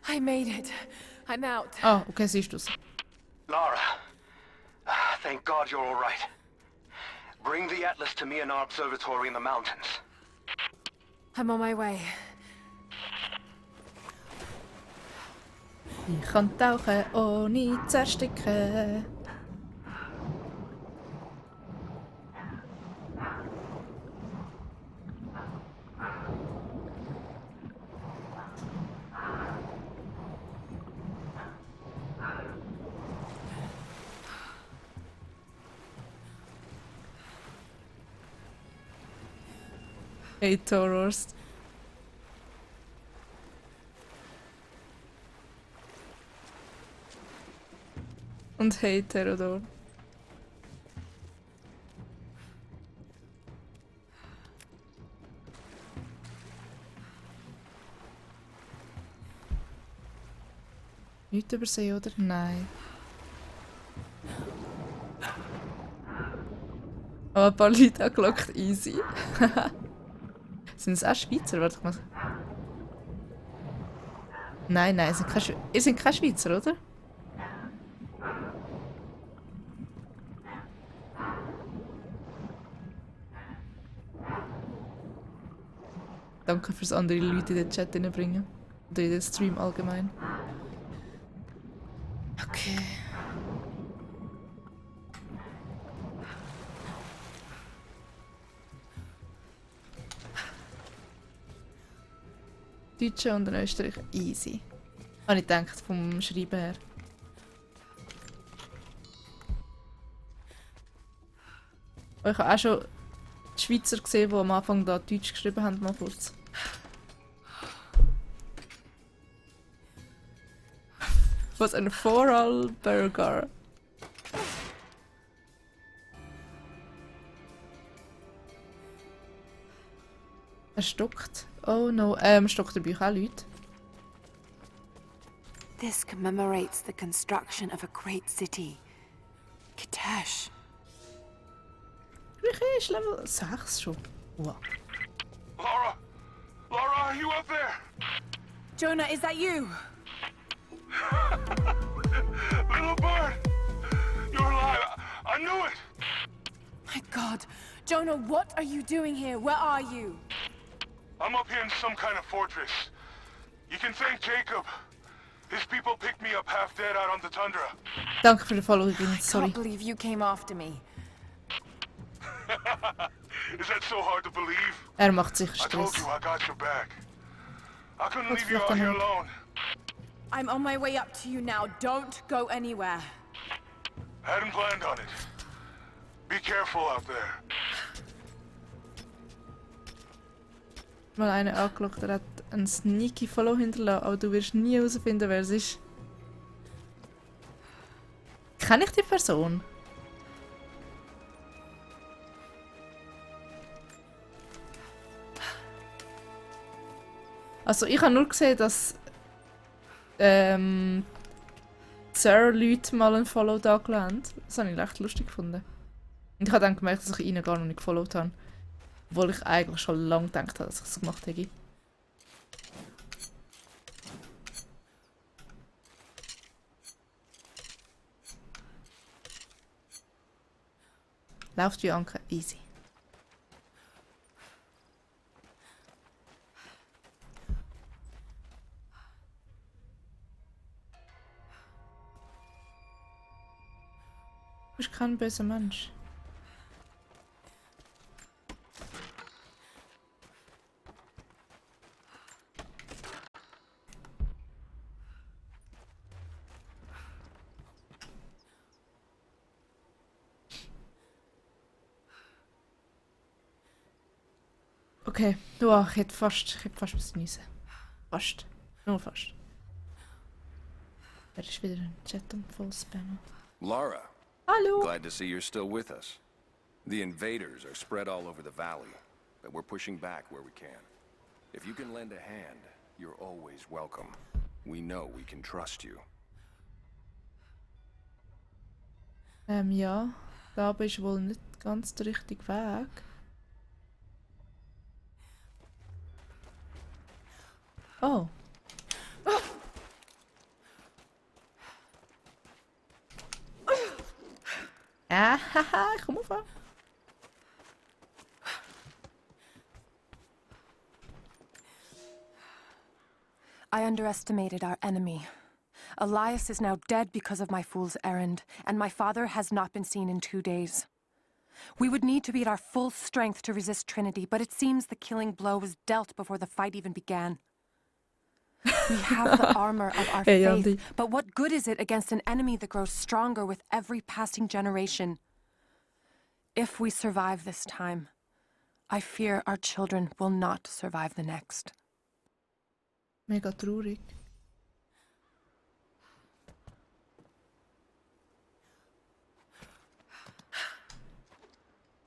I made it. I'm out. Ah, okay, siehst du's. Lara, thank God you're all right. Bring the Atlas to me in our observatory in the mountains. I'm on my way. Ich kann tauchen, ohne zu ersticken. Hey, Taurus. Und hey, Theodor. Nicht übersehen, oder? Nein. Aber ein paar Leute angelockt, easy. Sind es auch Schweizer? Warte mal. Nein, ihr seid keine Schweizer, oder? Danke fürs andere Leute in den Chat bringen. Oder in den Stream allgemein. Okay. Deutsche und ein Österreicher. Easy. Habe ich gedacht, vom Schreiben her. Aber ich habe auch schon die Schweizer gesehen, die am Anfang da Deutsch geschrieben haben, mal kurz. Was ein Vorarlberger. Er stockt. Oh no. Stockt dabei auch Leute. This commemorates the construction of a great city. Kitezh. Wie ist Level 6 schon? Wow. Lara! Lara, are you up there? Jonah, is that you? Little bird! You're alive! I knew it! My God. Jonah, what are you doing here? Where are you? I'm up here in some kind of fortress. You can thank Jacob. His people picked me up half dead out on the tundra. Danke für den Follow übrigens, I sorry. can't believe you came after me. Is that so hard to believe? Er macht sicher I told Stress. you I got your back. I couldn't Wat leave you vlucht out dan here ook? alone. I'm on my way up to you now. Don't go anywhere. Hadn't planned on it. Be careful out there. Mal einen angeschaut, er hat einen sneaky Follow hinterlassen, aber du wirst nie herausfinden, wer es ist. Kenne ich die Person? Also ich habe nur gesehen, dass Leute mal einen Follow da gelassen haben. Das habe ich recht lustig gefunden. Und ich habe dann gemerkt, dass ich ihnen gar noch nicht gefollowt habe. Obwohl ich eigentlich schon lange gedacht habe, dass ich es gemacht hätte. Läuft wie Anke, easy. Du bist kein böser Mensch. Okay, wow, ich hätte fast müssen niesen. Fast. Nur fast. Er ist wieder im Chat am Vollspammen. Lara, Hallo! glad to see you're still with us. The invaders are spread all over the valley, but we're pushing back where we can. If you can lend a hand, you're always welcome. We know we can trust you. Ja, da ist wohl nicht ganz der richtige Weg. Oh. Ah, haha, ich komme auf. I underestimated our enemy. Elias is now dead because of my fool's errand, and my father has not been seen in 2 days. We would need to be at our full strength to resist Trinity, but it seems the killing blow was dealt before the fight even began. We have the armor of our faith, but what good is it against an enemy that grows stronger with every passing generation? If we survive this time, I fear our children will not survive the next. Mega traurig.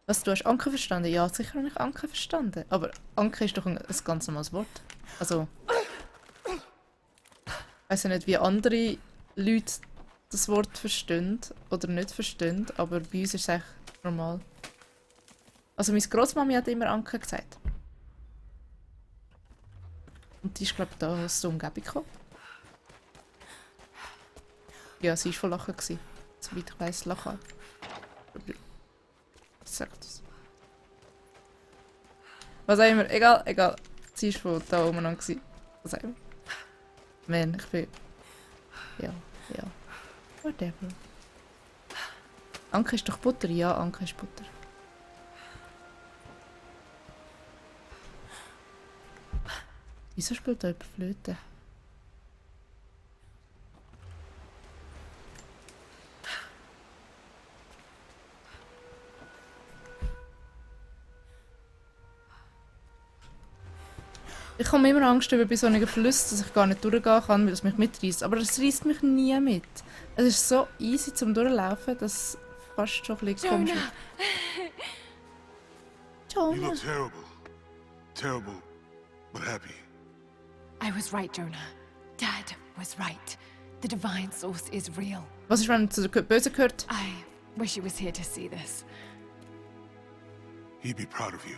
Was, du hast Anke verstanden? Ja, sicher habe ich Anke verstanden. Aber Anke ist doch ein ganz normales Wort. Also... Ich weiss ja nicht, wie andere Leute das Wort verstehen oder nicht verstehen, aber bei uns ist es eigentlich normal. Also meine Grossmami hat immer Anke gesagt. Und die ist, glaube ich, da aus der Umgebung gekommen. Ja, sie war von Lachen. Soweit ich weiss, Lachen. Was sagt das? Was auch immer, egal. Sie war von da oben an. Was auch immer. Man, ich bin... Ja. Whatever. Anke ist doch Butter? Ja, Anke ist Butter. Wieso spielt da jemand Flöte? Ich habe immer Angst über bei so einem Fluss, dass ich gar nicht durchgehen kann, weil es mich mitreißt. Aber es reißt mich nie mit. Es ist so easy zum Durchlaufen, dass es fast schon ein bisschen komisch ist. You look terrible. Terrible, but happy. I was right, Jonah. Dad was right. The divine source is real. Was ist, wenn er zu der Böse gehört? I wish he was here to see this. He'd be proud of you.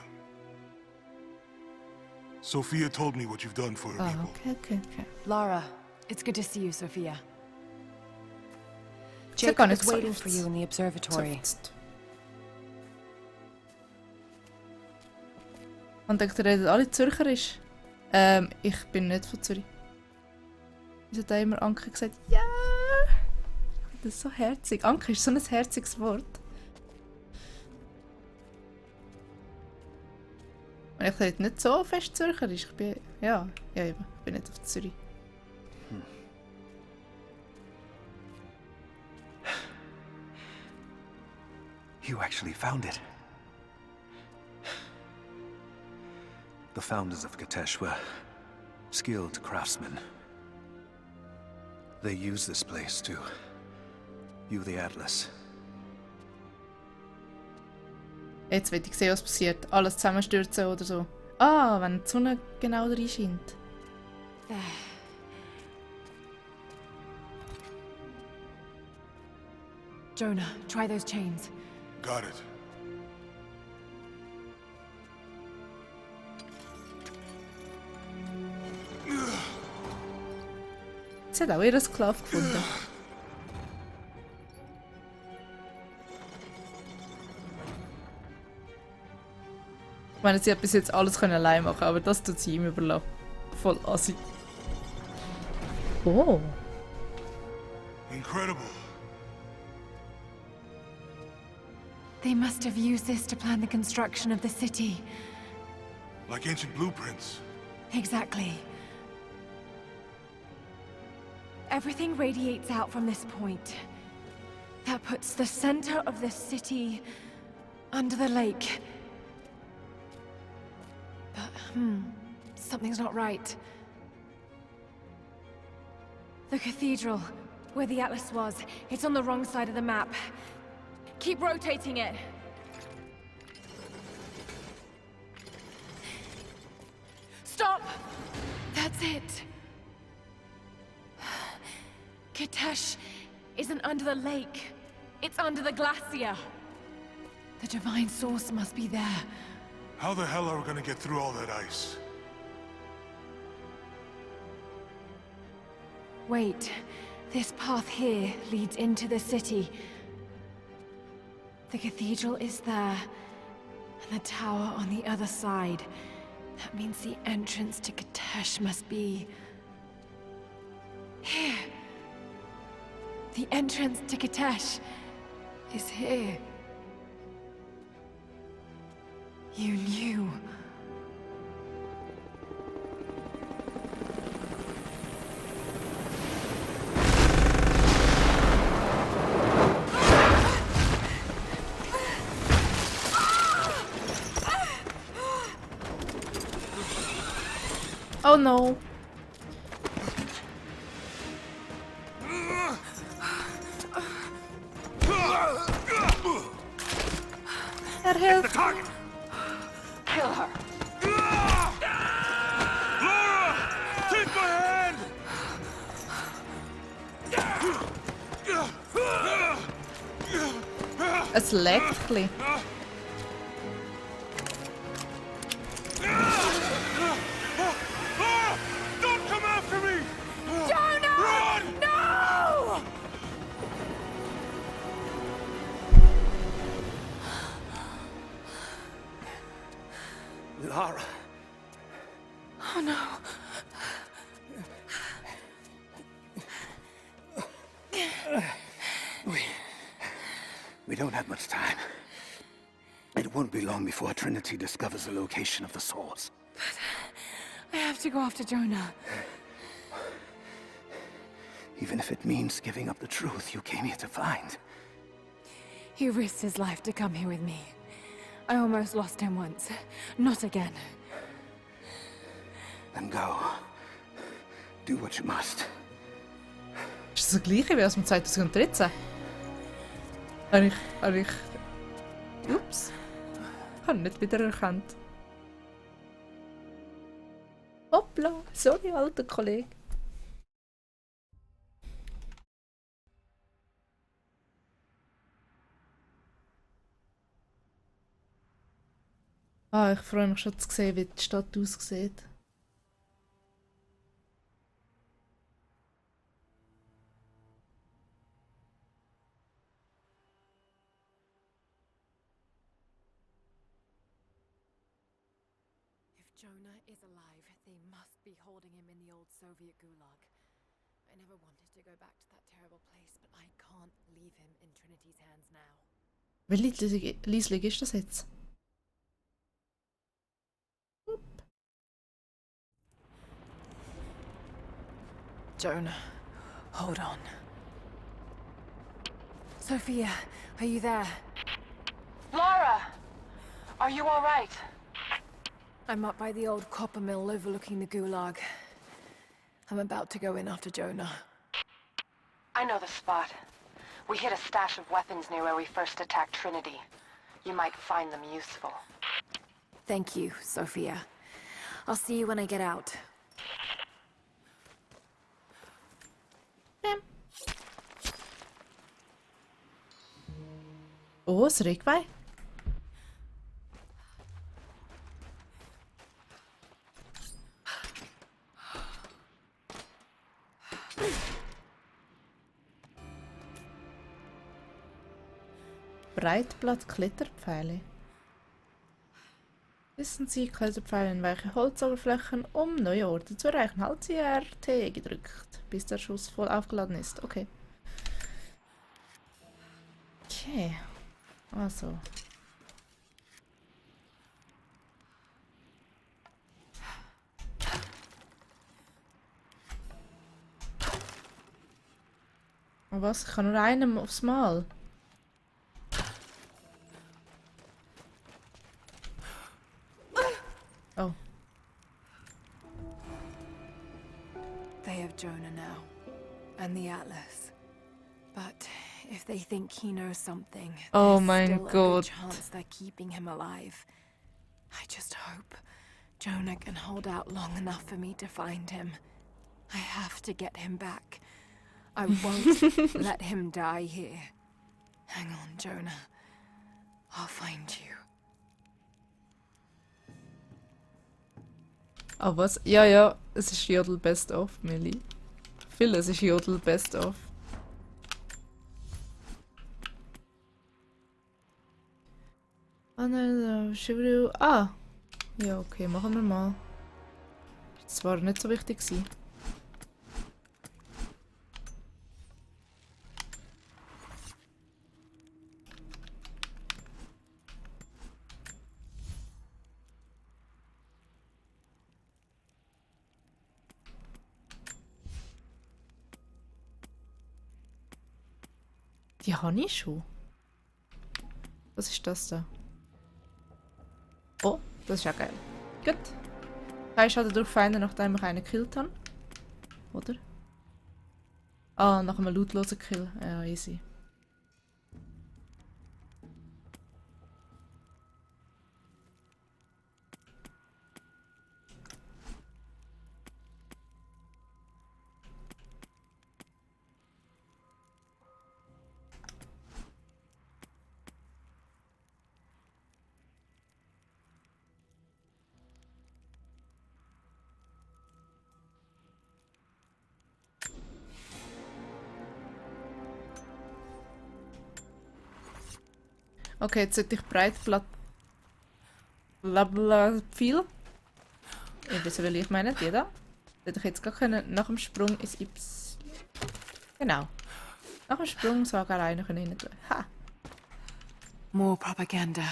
Sophia told me what you've done for her people. Okay. Lara, it's good to see you, Sophia. Jacob Jacob is waiting for you in the observatory. Und denkt, ihr redet alle Zürcherisch? Ich bin nicht von Zürich. Wieso hat da immer Anke gesagt? Ja! Das ist so herzig. Anke ist so ein herziges Wort. Und ich rede nicht so fest Zürcherisch. Ich bin... Ja, eben. Ich bin nicht auf Zürich. You actually found it. The founders of Katesh were Skilled craftsmen. They use this place to view the Atlas. Jetzt will ich sehen, was passiert. Alles zusammenstürzen oder so. Ah, wenn die Sonne genau da scheint. There. Jonah, try those chains. Got it. Sie hat auch ihren Sklaven gefunden. Ich meine, sie hat bis jetzt alles allein machen, aber das tut sie ihm überlassen. Voll assi. Oh. Incredible. They must have used this to plan the construction of the city. Like ancient blueprints. Exactly. Everything radiates out from this point. That puts the center of the city under the lake. But, something's not right. The cathedral, where the Atlas was, it's on the wrong side of the map. Keep rotating it. Stop! That's it. Kitesh isn't under the lake. It's under the glacier. The divine source must be there. How the hell are we gonna get through all that ice? Wait. This path here leads into the city. The cathedral is there, and the tower on the other side. That means the entrance to Kitesh must be... here. The entrance to Kitesh is here. You knew. Oh no. That Hit the target! Kill her. Laura! Take my hand! Es leckt ein bisschen. Don't come after me! Jonah! Run! No! Lara. Oh no. We don't have much time. It won't be long before Trinity discovers the location of the source. I have to go after Jonah. Even if it means giving up the truth you came here to find. He risked his life to come here with me. I almost lost him once. Not again. Then go. Do what you must. Ist das das gleiche wie aus dem 2013? Habe ich... Ups. Ich habe ihn nicht wiedererkannt. Hoppla, sorry, alter Kollege. Ah, ich freue mich schon zu sehen, wie die Stadt aussieht. If Jonah is alive, they must be holding him in the old Soviet gulag. I never wanted to go back to that terrible place, but I can't leave him in Trinity's hands now. Wie leislich ist das jetzt? Jonah, hold on. Sophia, are you there? Lara! Are you all right? I'm up by the old copper mill overlooking the gulag. I'm about to go in after Jonah. I know the spot. We hid a stash of weapons near where we first attacked Trinity. You might find them useful. Thank you, Sophia. I'll see you when I get out. Å, så det gikk vei. Breitblatt Kletterpfeile. Wissen Sie Kletterpfeile in welche Holzoberflächen, um neue Orte zu erreichen. Halt Sie RT gedrückt, bis der Schuss voll aufgeladen ist. Okay. Okay. Also. Und was? Ich kann nur einem aufs Mal. Oh. They have Jonah now, and the Atlas. But if they think he knows something, Oh there's mein still a Gott. good chance they're keeping him alive. I just hope Jonah can hold out long enough for me to find him. I have to get him back. I won't let him die here. Hang on, Jonah. I'll find you. Ah, was? Ja, ja, es ist Jodel Best of, Millie. Vieles ist Jodel Best of. Ah, nein, ah! Ja, okay, machen wir mal. Das war nicht so wichtig gewesen. Die habe ich schon. Was ist das da? Oh, das ist ja geil. Gut. Kann ich halt dadurch feinen, nachdem ich einen gekillt habe. Oder? Ah, nach einem lautlosen Kill. Ja, easy. Okay, jetzt sollte ich Breitblatt... Blabla viel. Ich weiß, wie ich meine, die da. Hätte ich jetzt gar können nach dem Sprung ins Ips... Genau. Nach dem Sprung sogar einer rein tun. Ha! More propaganda.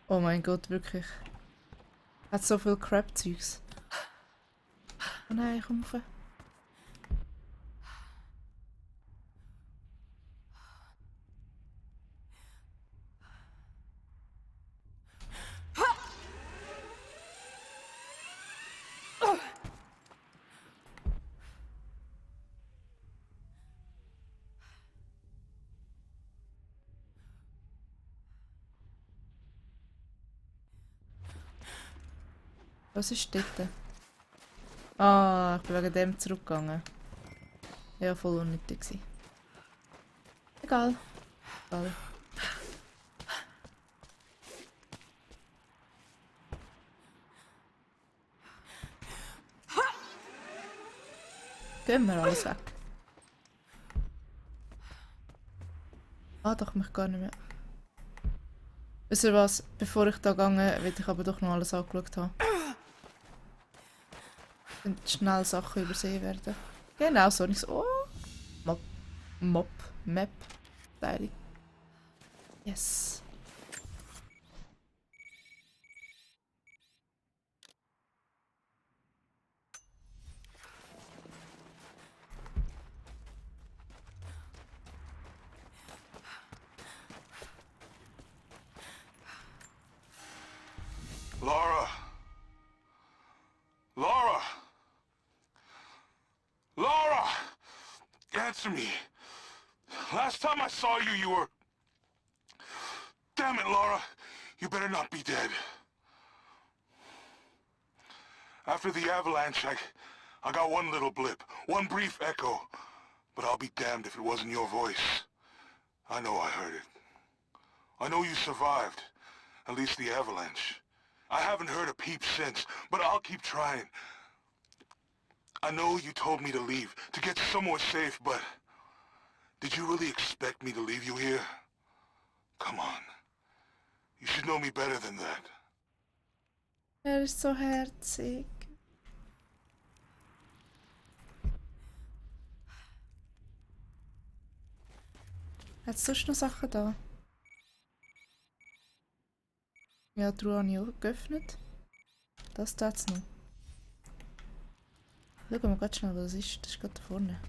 Oh mein Gott, wirklich. Hat so viel Crap-Zeugs. Oh nein, komm rauf. Was ist dort? Ah, ich bin wegen dem zurückgegangen. Ja, voll unnötig gewesen. Egal. Egal. Gehen wir alles weg. Ah, doch, mich gar nicht mehr. Wisst ihr was? Bevor ich da gegangen will ich aber doch noch alles angeschaut haben. Und schnell Sachen übersehen werden. Genau, so nicht so. Oh! Map. Teilung. Yes. answer me. Last time I saw you, you were... Damn it, Laura. You better not be dead. After the avalanche, I got one little blip, one brief echo. But I'll be damned if it wasn't your voice. I know I heard it. I know you survived. At least the avalanche. I haven't heard a peep since, but I'll keep trying. I know you told me to leave, to get somewhere safe, but... Did you really expect me to leave you here? Come on. You should know me better than that. Ist so herzig. Hat es sonst noch Sachen da? Ja, die Truhe habe ich auch geöffnet. Das tut es noch. Schauen wir ganz schnell, was das ist. Das ist gerade da vorne.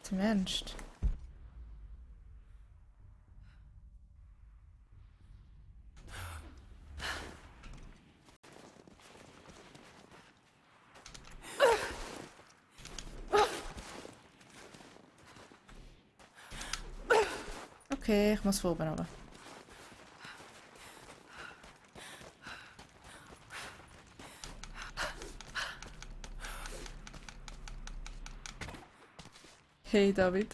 Zum Ernst? Okay, ich muss von oben runter. Hey David.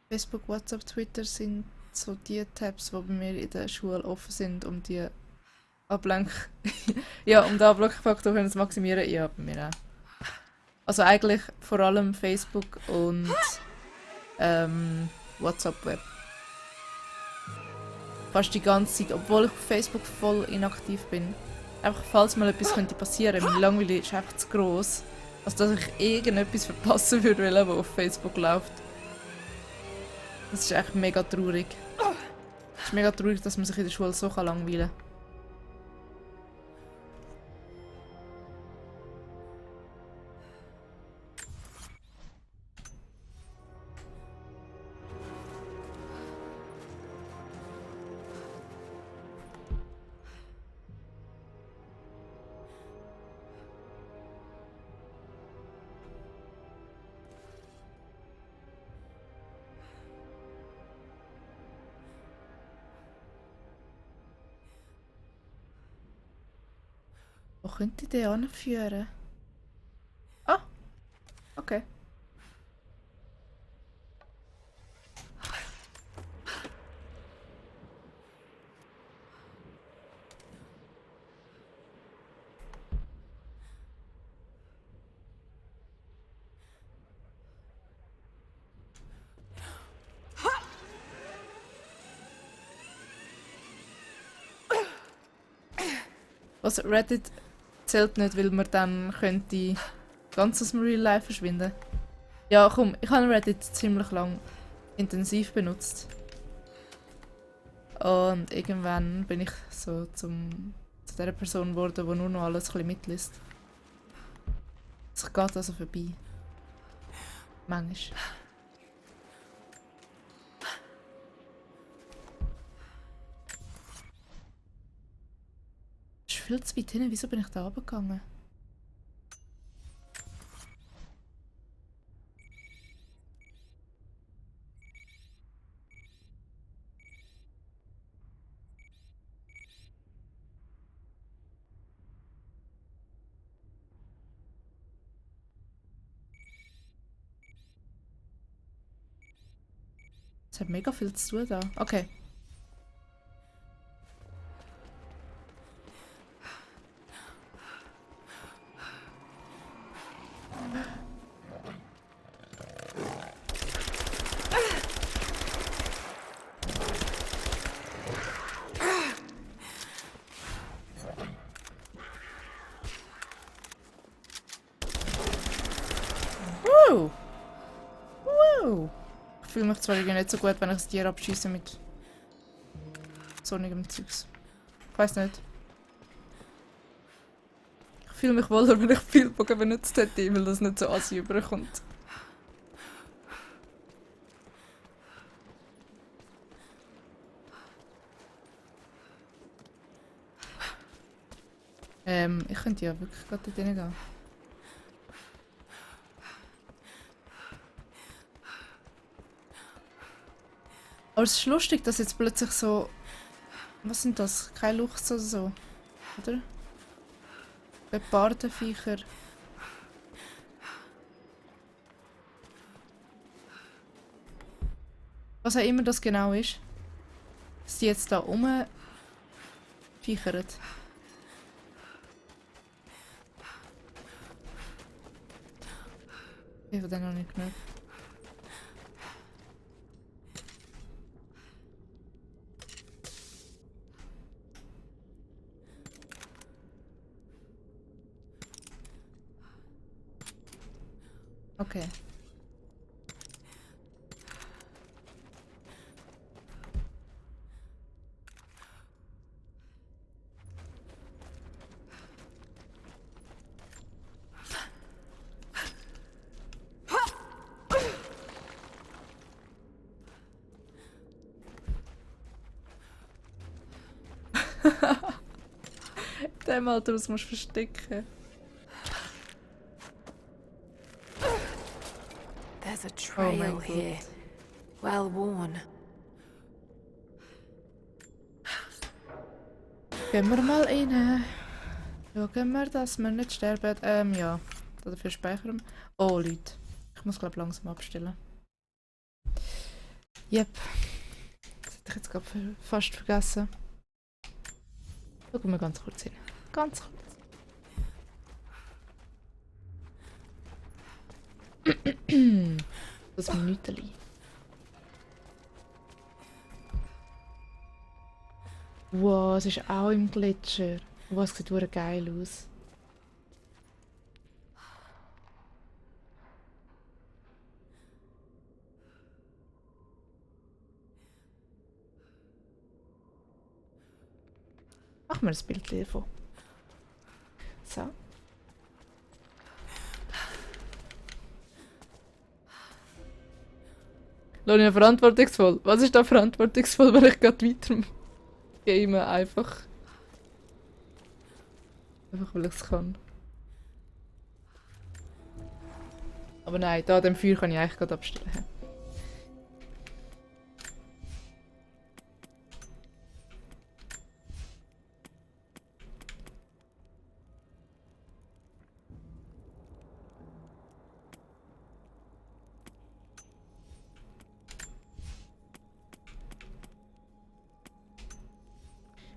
Facebook, WhatsApp, Twitter sind so die Tabs, die bei mir in der Schule offen sind, um die ja, um den Ablenkungsfaktor zu maximieren. Ja, bei mir auch. Also eigentlich vor allem Facebook und WhatsApp Web. Fast die ganze Zeit, obwohl ich auf Facebook voll inaktiv bin. Einfach falls mal etwas könnte passieren, meine Langweile ist einfach zu gross, als dass ich irgendetwas verpassen würde, was auf Facebook läuft. Das ist echt mega traurig. Es ist mega traurig, dass man sich in der Schule so langweilen kann. Wo könnte ich den anführen? Ah! Okay. Also Reddit zählt nicht, weil man dann könnte ganz aus dem Real Life verschwinden. Ja, komm, ich habe Reddit ziemlich lang intensiv benutzt. Und irgendwann bin ich so zu der Person geworden, die nur noch alles ein bisschen mitliest. Es geht also vorbei. Manchmal. Es ist viel zu weit hin. Wieso bin ich da runtergegangen? Es hat mega viel zu tun da. Okay. Wow! Wow! Ich fühle mich zwar nicht so gut, wenn ich das Tier abschieße mit sonnigem Zeugs. Ich weiß nicht. Ich fühle mich wohler, wenn ich viel Bogen benutzt hätte, weil das nicht so assi überkommt. Ich könnte ja wirklich gerade dort reingehen. Aber es ist lustig, dass jetzt plötzlich so... Was sind das? Keine Luchs oder so? Oder? Gepardenviecher. Was auch immer das genau ist. Dass die jetzt da rumviechern. Ich habe den noch nicht genug. Okay. Dem Alter, was musst du verstecken. There's a trail here. Well worn. Gehen wir mal rein. Schauen wir, dass wir nicht sterben. Ja. Dafür speichern. Oh, Leute. Ich muss, glaube langsam abstellen. Yep. Das hätte ich jetzt gerade fast vergessen. Schauen wir ganz kurz hin. Ganz kurz. Das Minüteli. Wow, es ist auch im Gletscher. Wow, es sieht wirklich geil aus. Machen wir ein Bild davon. So. Lonia, verantwortungsvoll. Was ist da verantwortungsvoll, weil ich gerade weiter game einfach. Einfach weil ich es kann. Aber nein, da dem Feuer kann ich eigentlich gerade abstellen.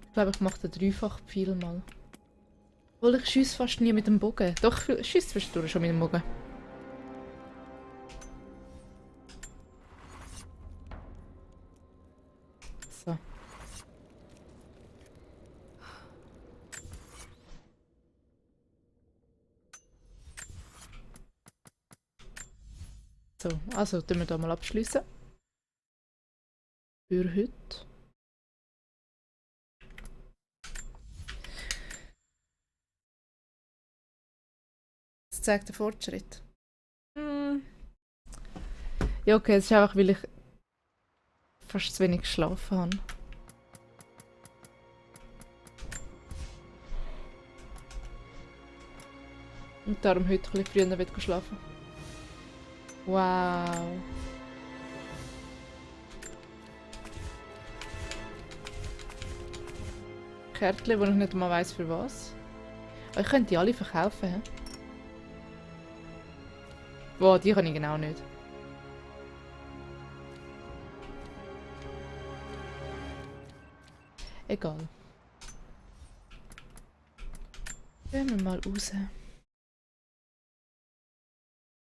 Ich glaube, ich mache den Dreifach-Pfeil mal. Obwohl, ich schiesse fast nie mit dem Bogen. Doch, ich schiesse zwischendurch schon mit dem Bogen. So. So, also tun wir da mal abschließen. Für heute. Das zeigt den Fortschritt. Ja, okay, es ist einfach, weil ich fast zu wenig geschlafen habe. Und darum heute ein bisschen früher schlafen. Wow. Kärtchen, wo ich nicht mal weiss für was. Aber ich könnte die alle verkaufen. He? Boah, die kann ich genau nicht. Egal. Gehen wir mal raus.